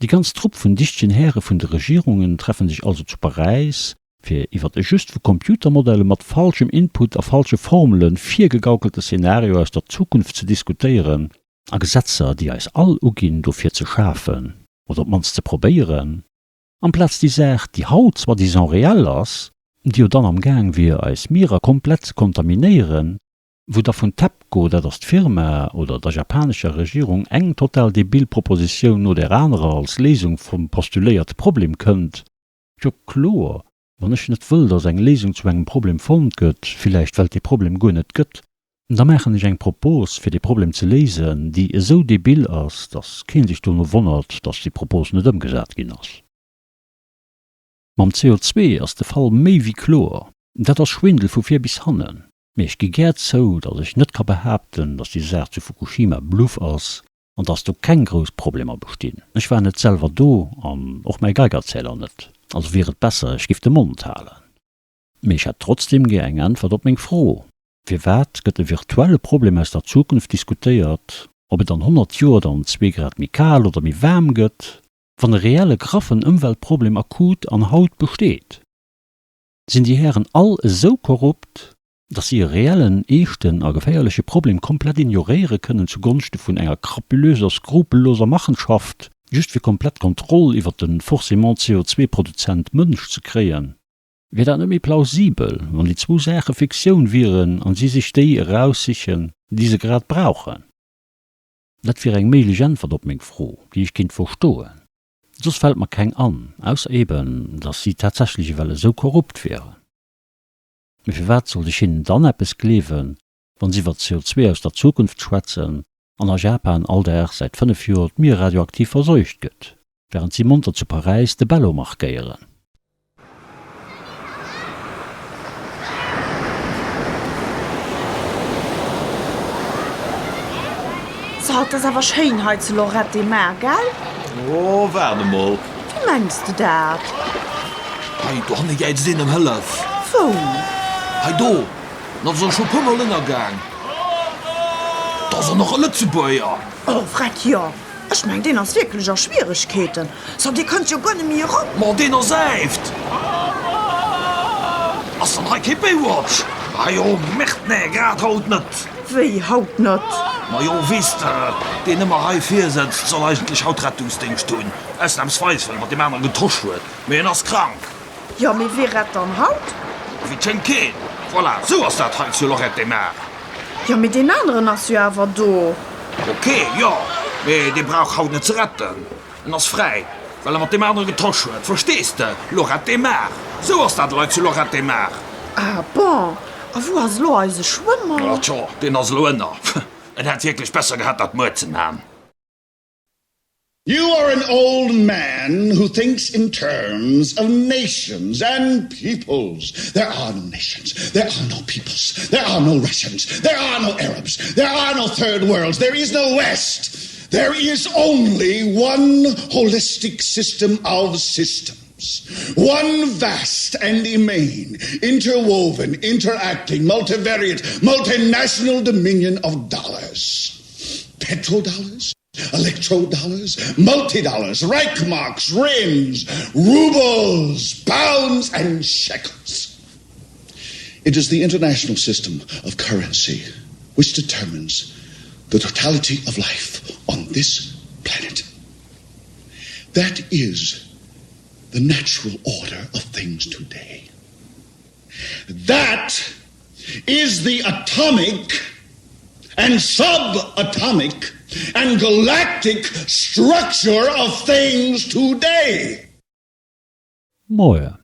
Déi ganz Trupp vun dichtegen Häre vun de Regierungen treffen sech also zu Paräis, fir iwwert e just vu Computermodelle mat falschem Input a falsche Formele virgegaukelte Szenario aus der Zukunft ze diskutéieren, a Gesetzer, déi eis all uginn, dofir ze schafen oder op d'mannst ze probéieren, amplaz déi Saach, déi haut soi-disant reell ass, déi jo dann am Gaang wier, eis Mierer komplett ze kontaminéieren, wou da vun TEPCO, dat ass d'Firma, oder der japanescher Regierung eng total debil Propositioun no där anerer als Léisung vum postuléierte Problem kënnt. Jo kloer, wann ech net wëll, datt eng Léisung zu engem Problem fonnt gëtt, villäicht well et dee Problem guer net gëtt, da maachen ech eng Propos fir dee Problem ze léisen, déi esou debil ass, datt keen sech dono wonnert, datt déi Propos net ëmgesat ginn ass. Mam CO2 ass de Fall méi wéi kloer, dat ass Schwindel vu vir bis hannen. Mee ech gi gär zou, datt ech net ka behaapten, datt déi Saach zu Fukushima Bluff ass an dass do keng grouss Problemer bestinn. Ech war net selwer do an och mäi Geigerzähler net, also wier et besser ech giff de Mond halen. Mee ech hätt trotzdem gär eng Äntwert op meng Fro, Firwat gëtt e virtuelle Problem aus der Zukunft diskutéiert, ob et an 100 Joer dann zwee Grad méi kal oder méi waarm gëtt, wann e reelle graffen Ëmweltproblem akut an haut besteet? Sinn déi Hären all esou korrupt, dass si e reellen, eeschten a geféierleche Problem komplett ignoréiere kënnen zu Gonschte vun enger krapulöser, skrupelloser Machenschaft, just fir komplett Kontroll iwwer de forcément CO2-Produzent Mënsch ze kréien? Wier dat net méi plausibel, wann déi zwou Saache Fiktioun wieren an si sech déi eraussichen, déi se grad brauchen? Dat wier eng méiglech Äntwert op meng Fro, déi ech kéint verstoen. Soss fält mer keng an, ausser eben, dass si tatsächlech ewell esou korrupt wieren. Mee firwat sollt ech hinnen dann eppes gleewen, wann se iwwer CO2 aus der Zukunft schwätzen an a Japan all Dag säit 5 Joer d'Mier radioaktiv verseucht gëtt, wärend si monter zu Paräis de Bello markéieren? So, et ass awer schéin hei zu Lloret de Mar, gell? Oh, waart emol. Wéi mengs de dat? Hei dohanne jäizt een ëm Hëllef. Wou? Hei do. En ass och scho puer mol ënnergaang. Do ass och nach e Lëtzebuerger. Oh, vreck, jo. Ech meng, deen ass wierklech a Schwieregkeeten. So, dee kënnt jo guer net méi erop. Ma deen ersäift! Ass dann hei kee Baywatch? Ah jo, Merde, nee, grad haut net. Wéi, haut net? Majo, weess de, deen ëmmer hei vir sëtzt, soll eigentlech haut Rettungsdéngscht hunn. Ausnamsweis, well e mat deem anere getosch huet. Mee en ass krank. Jo, mee wee rett dann haut? Wéi 't schéngt keen. Voilà, sou ass dat hei zu Lloret de Mar. Jo, mee deen aneren ass jo awer do. Ok, jo, mee dee brauch haut net ze retten. En ass fräi, well e mat deem anere getosch huet, verstees de? Lloret de Mar, sou ass dat elei zu Lloret de Mar. Ah bon, a wou ass elo eise Schwëmmer? Oh tjo, deen ass elo ënner. En hätt wierklech besser gehat, dat muer ze man. You are an old man who thinks in terms of nations and peoples. There are no nations, there are no peoples, there are no Russians, there are no Arabs, there are no third worlds, there is no West. There is only one holistic system of systems. One vast and immane, interwoven, interacting, multivariate, multinational dominion of dollars. Petrodollars, electrodollars, multi-dollars, Reichmarks, rins, rubles, pounds and shekels. It is the international system of currency which determines the totality of life on this planet. That is the natural order of things today. That is the atomic and subatomic and galactic structure of things today. Moien,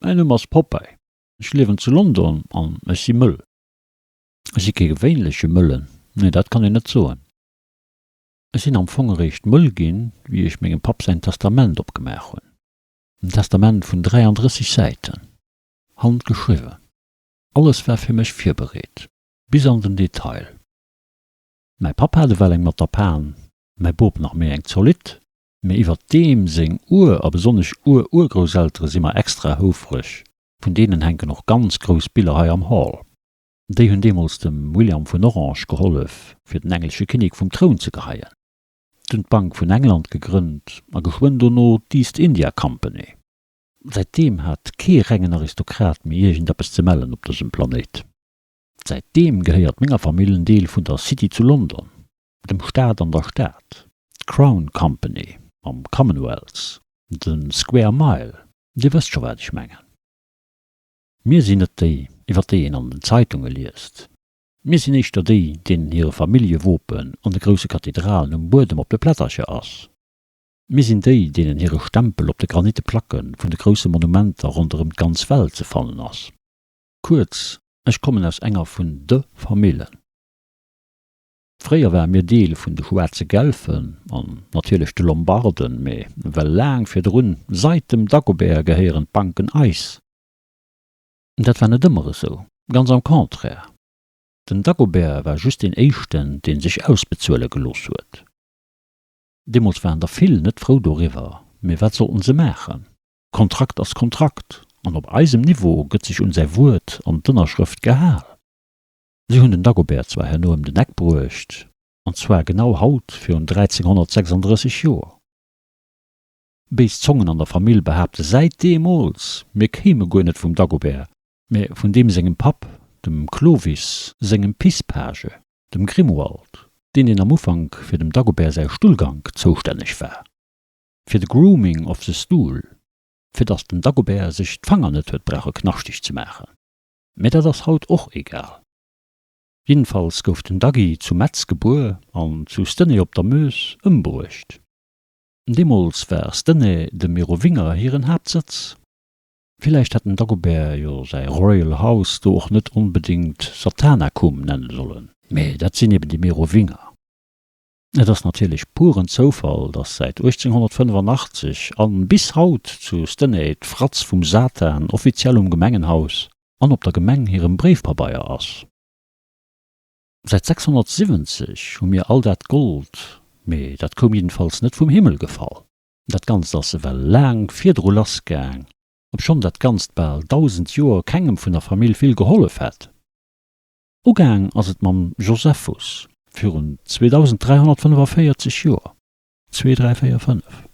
mäin Numm ass Popeye, ech liewen zu London an ech si mëll. Ech si kee gewéinleche Mëllen, nee dat kann een net soen. Ech sinn am Fong eréischt mëll ginn, wéi ech mengem Papp säin Testament opgemaach hunn. En Testament vun 33 Säiten, handgeschriwwen. Alles war fir mech virbereet, bis an den Detail. Mäi Papp hat ewell eng mat der Pan, mäi Bop nach méi eng zolidd. Mee iwwert deem seng Ur a besonnesch Ur-Urgrousseltere si mer extra houfreg. Vun deenen hänken och ganz grouss Biller hei am Hall. Déi hunn deemools dem William vun Orange gehollef, fir den englesche Kinnek vum Troun ze geheien. Dunn d'Bank vun England gegrënnt a geschwënn dono d'East India Company. Säitdeem hat kee rengen Aristokrat méi iergendeppes ze mellen op dësem Planéit. Säitdeem gehéiert menger Famill en Deel vun der City zu London, dem Staat an der Stad, d'Crown Company am Commonwealth, de Square Mile, Dir wësst scho wat ech mengen. Mir sinn net déi, iwwer déi een an den Zeitunge liest. Mir sinn éischter déi, deenen hire Familljewopen an de grousse Kathedralen um Buedem op de Plättercher ass. Mir sinn déi, deenen hire Stempel op de granite Placke vun de grousse Monumenter ronderëm d'ganz Welt ze fannen ass. Kuerz, ech kommen aus enger vun de Famillen. Fréier ware mir Deel vun de schwaarze Gelfen an natierlech de Lombarden, mee well laang virdrun, sait dem Dagobert gehéieren d'Banken eis. Dat war net ëmmer esou, ganz am Contraire. Den Dagobert war just deen éischten, dee sech ausbezuele gelooss huet. Deemools waren der vill net frou doriwwer, mee wat sollten se maachen? Kontrakt ass Kontrakt, an op eisem Niveau gëtt sech un säi Wuert an d'Ënnerschrëft gehal. Si hunn den Dagobert zwar herno ëm den Eck bruecht, an zwar genau haut virun 1336 Joer. Béis Zongen an der Famill behaapte säit deemools, mir kéime guer net vum Dagobert, mä vun deem sengem Papp, dem Clovis sengem Pisspage, dem Grimoald, deen deen am Ufank fir dem Dagobert säi Stullgank zoustänneg war, fir de Grooming of the Stool, fir datt den Dagobert sech d'Fanger net huet brauche knaschteg ze maachen. Mä dat ass haut och egal. Jiddefalls gouf den Daggy zu Metz gebuer an zu Stenay op der Meuse ëmbruecht. Deemools war Stenay de Merowinger hiren Haaptsëtz. Villäicht hätt den Dagobert jo säi Royal House do och net onbedéngt Satanacum nenne sollen, mee dat sinn eben déi Merowinger. Et ass natierlech puren Zoufall, datt säit 1885 an bis haut zu Stenay d'Fratz vum Satan offiziell um Gemengenhaus an op der Gemeng hirem Bréifpabeier ass. Säit 670 hu mir all dat Gold, mee dat koum jiddenfalls net vum Himmel gefall. Dat Ganzt ass ewell laang virdru lass gaang, obschonn dat Ganzt bal 1000 Joer kengem vun der Famill vill gehollef hätt. Ugaang ass et mam Josephus virun 2345 Joer, 2, 3, 4, 5.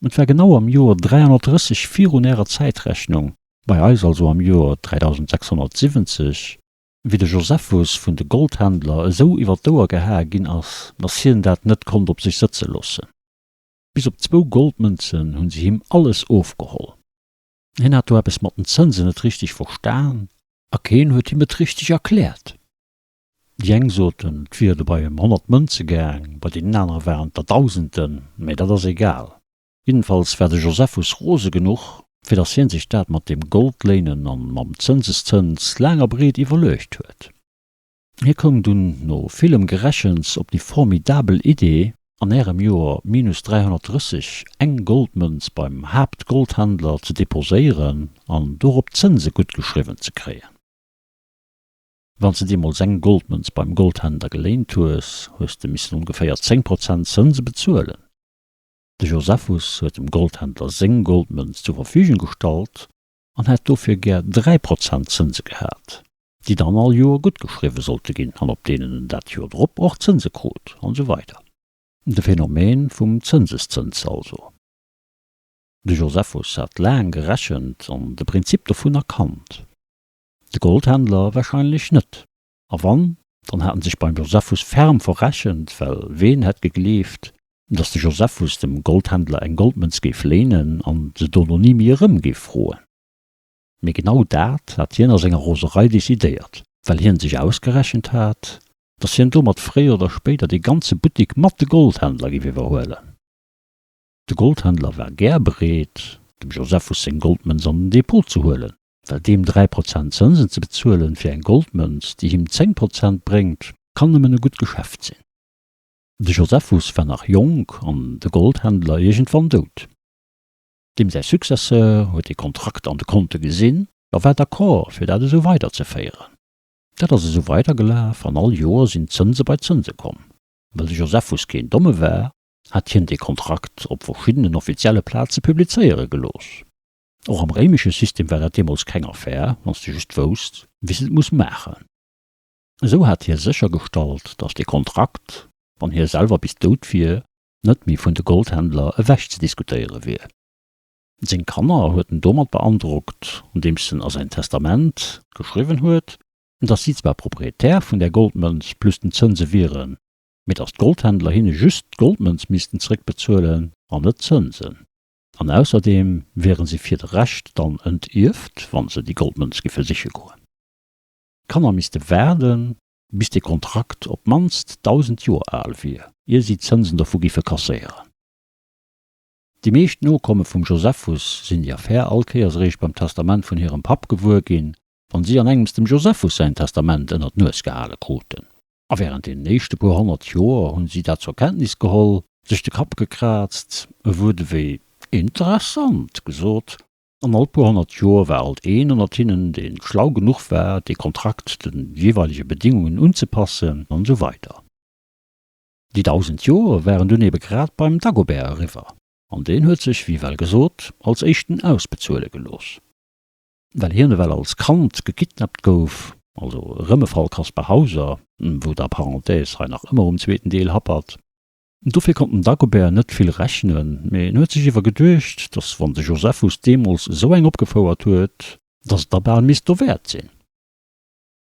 Et war genau am Joer 330 virun ärer Zäitrechnung, bei eis also am Joer 3670, wéi de Josephus vun de Goldhändler esou iwwer d'Ouer gehae ginn ass, datt hien dat net konnt op sech sëtze loossen. Bis op zwou Goldmënzen hunn se him alles ofgeholl. Hien hat do eppes mat den Zënsen net richteg verstan a keen huet him et richteg erkläert. Déi eng soten, et wier dobei ëm 100 Mënze gaang, bei deenen anere waren et der Dausenden, mä dat ass egal. Jiddenfalls war de Josephus rose genuch, fir datt hien sech dat mat dem Goldléinen an mam Zënseszëns laang a breet iwwerluecht huet. Hie koum dunn no villem Gerechens op déi formidabel Idee, an ärem Joer minus 330 eng Goldmënz beim Haaptgoldhändler ze deposéieren an dorop d'Zënse guttgeschriwwen ze kréien. Wann s de deemools eng Goldmënz beim Goldhändler geléint hues, hues de missen ongeféier 10 Prozent Zënse bezuelen. De Josephus huet dem Goldhändler seng Goldmënz zur Verfügung gestallt an hätt dofir gär 3 Prozent Zënse gehat, déi dann all Joer guttgeschriwwe sollte ginn an op deenen en dat Joer drop och Zënse krut, an esou weider. De Phänomen vum Zënseszëns also. De Josephus hat laang gerechent an de Prinzip dovun erkannt. De Goldhändler warscheinlech net. A wann, dann hat en sech beim Josephus ferm verrechent, well ween hätt gegleeft, datt de Josephus dem Goldhändler eng Goldmënz géif léinen an se dono ni méi erëm géif froen. Mee genau dat hat hien a senger Roserei decidéiert, well hien sech ausgerechent hat, datt hien domat fréier oder spéider dee ganze Buttik mat de Goldhändler géif iwwerhuelen. De Goldhändler war gär bereet, dem Josephus seng Goldmënz an den Depot ze huelen, well deem 3 Prozent Zënsen ze bezuelen fir eng Goldmënz, déi him 10 Prozent bréngt, kann nëmmen e gutt Geschäft sinn. De Josephus war nach jonk an de Goldhändler iergendwann dout. Deem säi Successeur huet dee Kontrakt an de Konte gesinn a war d'accord, fir dat esou weiderzeféieren. Dat ass esou weidergelaf an all Joer sinn Zënse bei Zënse komm. Well de Josephus keen Domme war, hat hien dee Kontrakt op verschiddenen offizielle Plaze publizéiere gelooss. Och am réimesche System war dat deemools keng Affär, wann s de just wousst, wéi s de et muss maachen. Esou hat hie séchergestallt, datt dee Kontrakt, wann hie selwer bis dout wier, net méi vun de Goldhändler ewech ze diskutéiere wier. Seng Kanner huet en domat beandrockt, andeems en a säin Testament geschriwwen huet, datt si zwar Proprietär vun där Goldmënz plus den Zënse wieren, mee datt d'Goldhändler hinne just d'Goldmënz missten zréckbezuelen an net d'Zënsen. An ausserdeem wiere si fir de Rescht dann entierft, wa se déi Goldmënz giffe siche goen. D'Kanner misste waarden, bis dee Kontrakt op d'mannst 1.000 Joer al wier, ier si d'Zënsen dovu giffe kasséieren. Déi meescht Nokomme vum Josephus sinn déi Affär all Kéiers eréischt beim Testament vun hirem Papp gewuer ginn, wann si an engems dem Josephus säin Testament ënner d'Nues gehale kruten. A wärend deenen éischte puer honnert Joer hunn si dat zur Kenntnis geholl, sech de Kapp gekraazt, e Wuert ewéi interessant gesot, an all puer honnert Joer war alt een ënnert hinnen, dee schlau genuch war, dee Kontrakt de jeeweilege Bedingungen unzepassen, an esou weider. Déi 1.000 Joer waren dunn ebe grad beim Dagobert eriwwer, an deen huet sech, wéi well gesot, als éischten ausbezuele gelooss. Well hien ewell als Kand gekidnappt gouf, also erëm e Fall Kaspar Hauser, wou der Parenthèse hei nach ëmmer um zweeten Deel happert. Dofir konnt den Dagobert net vill rechnen, mee en huet sech iewer geduecht, dass wann de Josephus deemools esou eng opgefouert huet, dass et da bal misst dowäert sinn.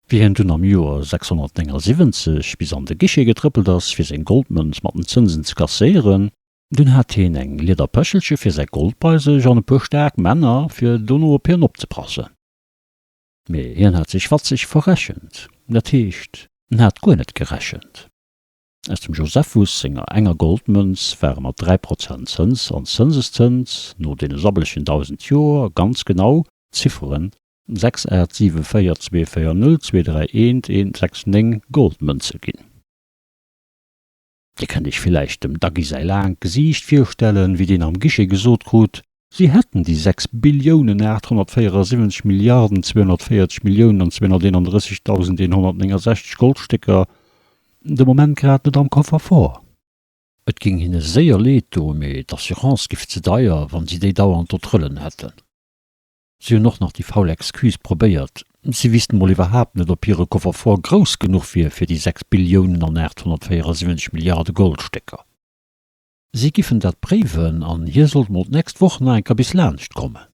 Wéi hien dunn am Joer 679 bis an de Guichet getrëppelt ass, fir seng Goldmënz mat den Zënsen ze kasséieren, dunn hat hien eng Liederpéchelche fir säi Gold bei sech an e puer staark Männer, fir dono op hien opzepassen. Mee hien hat sech fatzeg verrechent, dat heescht, en hat guer net gerechent. Aus dem Josephus senger enger Goldmënz ware mat 3 Prozent Zëns an Zënseszëns no deene sabbelegen 1.000 Joer ganz genau d'Zifferen 6 8 7 4 2 4 0 2 3 1 1 6 9 Goldmënze ginn. Dir kënnt iech villäicht dem Daggy säi laangt Gesiicht virstellen, wéi deen am Guichet gesot krut, si hätten déi 6 Billiounen 874 Milliarden 240 Milliounen an 231.169 Goldstécker de Moment grad net am Kofferfort. Et géing hinne séier leed doen, mee d'Assurance giff ze deier, wann si déi dauernd do trëllen hätten. Si hunn och nach déi faul Excuse probéiert, si wissten mol iwwerhaapt net, ob hire Kofferfort grouss genuch wier fir déi 6 Billiounen an 874 Milliarde Goldstécker. Si giffen dat préiwen an hie sollt mol d'nächst Woch nach eng Kéier bis laanscht kommen.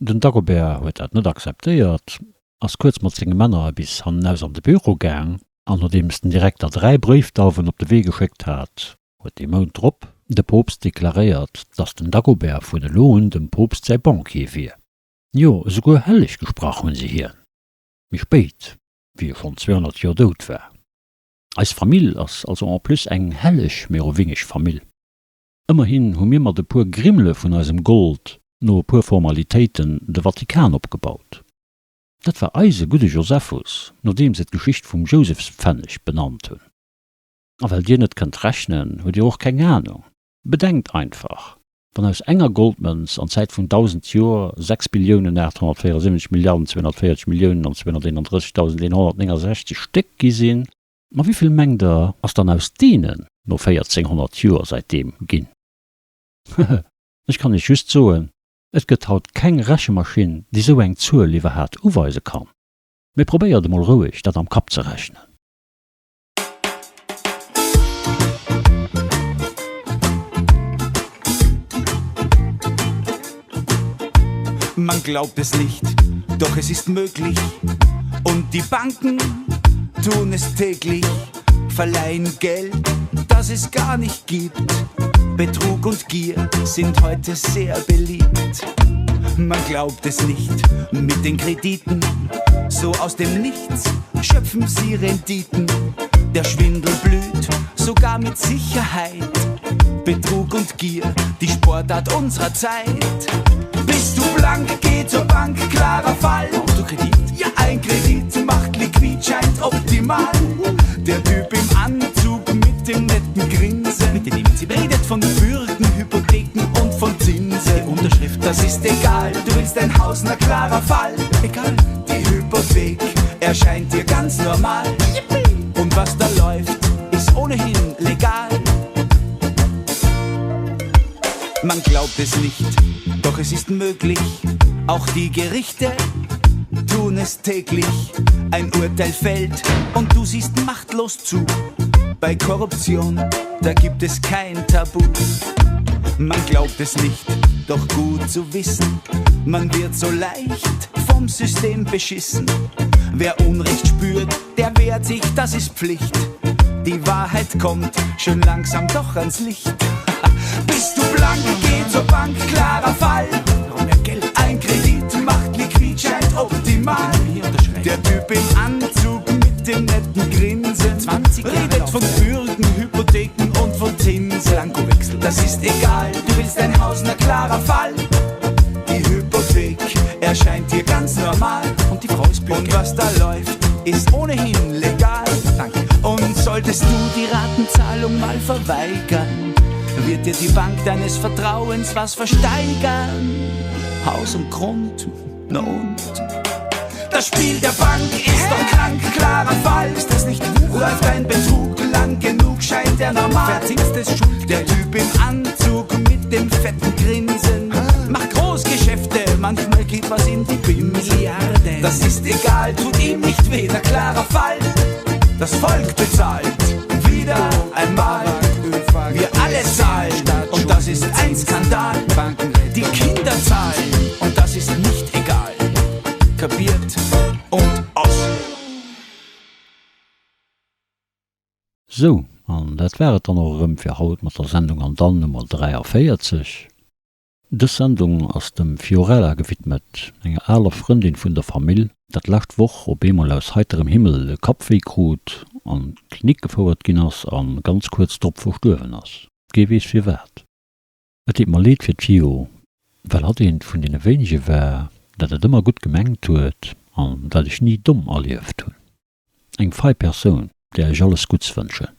Den Dagobert huet dat net akzeptéiert, ass kuerz mat senge Männer bis hannenaus an de Büro gaang an nodeems den Direkter 3 Bréifdauwen op de Wee geschéckt hat, huet dee Mount drop de Poopst deklaréiert, datt den Dagobert vun elo un dem Poopst säi Banquier wier. Jo, esouguer helleg gesprach hunn se hien, méi spéit, wéi e schonn 200 Joer dout war. Eis Famill ass also en plus eng helleg merowingesch Famill. Ëmmerhin hu mir mat e puer Grimmele vun eisem Gold no e puer Formalitéiten de Vatikan opgebaut. Dat war eise gudde Josephus, no deem se d'Geschicht vum Jousefspfenneg benannt hunn. A well dir net kënnt rechnen, hutt dir och keng Anung. Bedenkt einfach, Wann aus enger Goldmënz an Zäit vun 1.000 Joer 6 Billiounen 874 Milliarden 240 Milliounen an 231.169 Stéck gi sinn, ma wéivill mengt der ass dann aus deenen no 1400 Joer säitdeem ginn? Hehe, ech kann iech just soen, et gëtt haut keng Rechemaschinn, déi sou eng Zuel iwwerhaat uweise kann. Mee probéiert emol roueg dat am Kapp ze rechnen. Man glaubt es nicht, doch es ist möglich. Und die Banken tun es täglich, verleihen Geld, das es gar nicht gibt. Betrug und Gier sind heute sehr beliebt. Man glaubt es nicht mit den Krediten, so aus dem Nichts schöpfen sie Renditen. Der Schwindel blüht sogar mit Sicherheit. Betrug und Gier, die Sportart unserer Zeit. Bist du blank, geh zur Bank, klarer Fall. Du Kredit? Ja, ein Kredit macht liquid, scheint optimal. Der Typ im Anzug mit dem netten Grinsen Bitte nehmen Sie redet von Bürgen, Hypotheken und von Zinsen. Die Unterschrift, das ist egal, du willst ein Haus, na klarer Fall. Egal, die Hypothek erscheint dir ganz normal. Und was da läuft, ist ohnehin legal. Man glaubt es nicht, doch es ist möglich. Auch die Gerichte tun es täglich. Ein Urteil fällt und du siehst machtlos zu. Bei Korruption, da gibt es kein Tabu. Man glaubt es nicht, doch gut zu wissen, man wird so leicht vom System beschissen. Wer Unrecht spürt, der wehrt sich, das ist Pflicht. Die Wahrheit kommt schön langsam doch ans Licht. Bist du blank, geh zur Bank, klarer Fall. Ein Kredit macht liquid, scheint optimal. Der Typ im Anzug mit dem netten Grinsen 20 redet von Bürgen, Hypotheken und von Zinsen. Das ist egal, du willst dein Haus, na klarer Fall. Die Hypothek erscheint dir ganz normal. Und die Frau ist Bürger. Und was da läuft, ist ohnehin legal. Danke. Und solltest du die Ratenzahlung mal verweigern, wird dir die Bank deines Vertrauens was versteigern. Haus und Grund, na und? Das Spiel der Bank ist doch krank, klarer Fall. Ist das nicht Wucher? Läuft ein Betrug lang genug, scheint er normal. Verzinstes Schuld. Der Typ im Anzug mit dem fetten Grinsen macht Großgeschäfte, manchmal geht was in die Binse. Milliarden. Das ist egal, tut ihm nicht weh, der klarer Fall. Das Volk bezahlt wieder einmal. Wir alle zahlen und das ist ein Skandal. Die Kinder zahlen und das ist nicht egal. Kapiert und aus. Sou, an dat war et dann och erëm fir haut mat der Sendung an dann Nummer 43. Dës Sendung ass dem Fiorella gewidmet, enger aler Frëndin vun der Famill, dat lescht Woch op eemol aus heiterem Himmel Kappwéi krut, an d'Klinik gefouert ginn ass a ganz kuerz drop verstuerwen ass. Kee weess firwat. Et deet mer leed fir d'Fio, well hatt eent vun deene wéinege war, dat et ëmmer gutt gemengt huet an dat ech ni domm erlieft hunn. Eng fei Persoun, där ech alles Gutts wënschen.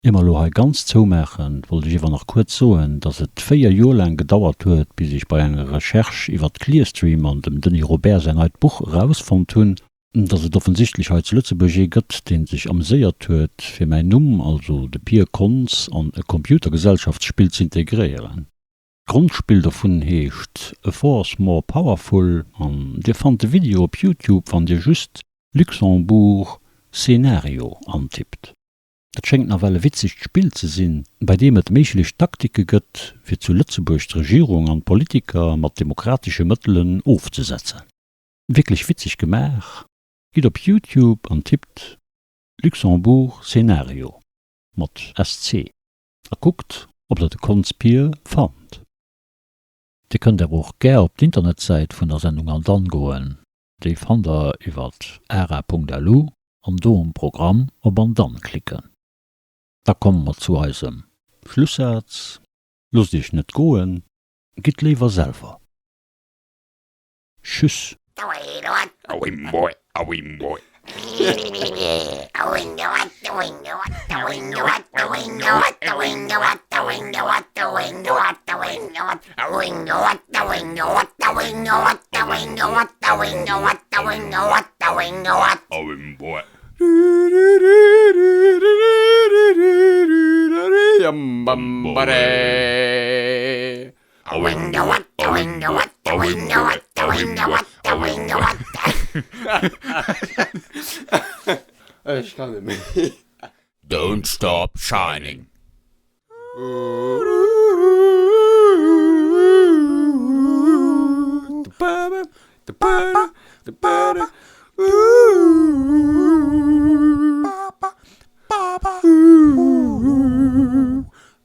Ier mer elo hei ganz zoumaachen, wollt ech iewer nach kuerz soen, dass et 4 Joer laang gedauert huet, bis ech bei enger Recherche iwwert Clearstream an dem Denis Robert säin neit Buch erausfonnt hunn, dass et offensichtlech hei zu Lëtzebuerg ee gëtt, dee sech ameséiert huet, fir mäin Numm, also de Pir Konz, an e Computergesellschaftsspill z'integréieren. D'Grondspill dovun heescht A Force More Powerful an dir fannt de Video op Youtube, wann dir just Luxembourg Szenario antippt. Dat schéngt nawell e witzegt Spill ze sinn, bei deem et méiglech Taktike gëtt, fir zu Lëtzebuerg d'Regierung an d'Politiker mat demokratesche Mëttelen ofzesetzen. Wierklech witzeg gemaach! Gitt op Youtube an tippt Luxembourg Szenario, mat SC, a kuckt, ob der de Konz Pir fannt. Dir kënnt awer och gär op d'Internetsäit vun der Sendung An dann goen. Déi fannt der iwwert ara.lu an do um Programm op An dann klicken. Da komme mer zu eisem Schlussaz, Loosst iech net goen, gitt léiwer selwer. Tschüss. Ech kann net méi. Don't stop shining.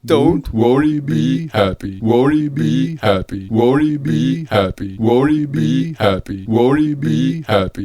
Don't worry, be happy. Worry, be happy. Worry, be happy. Worry, be happy. Worry, be happy.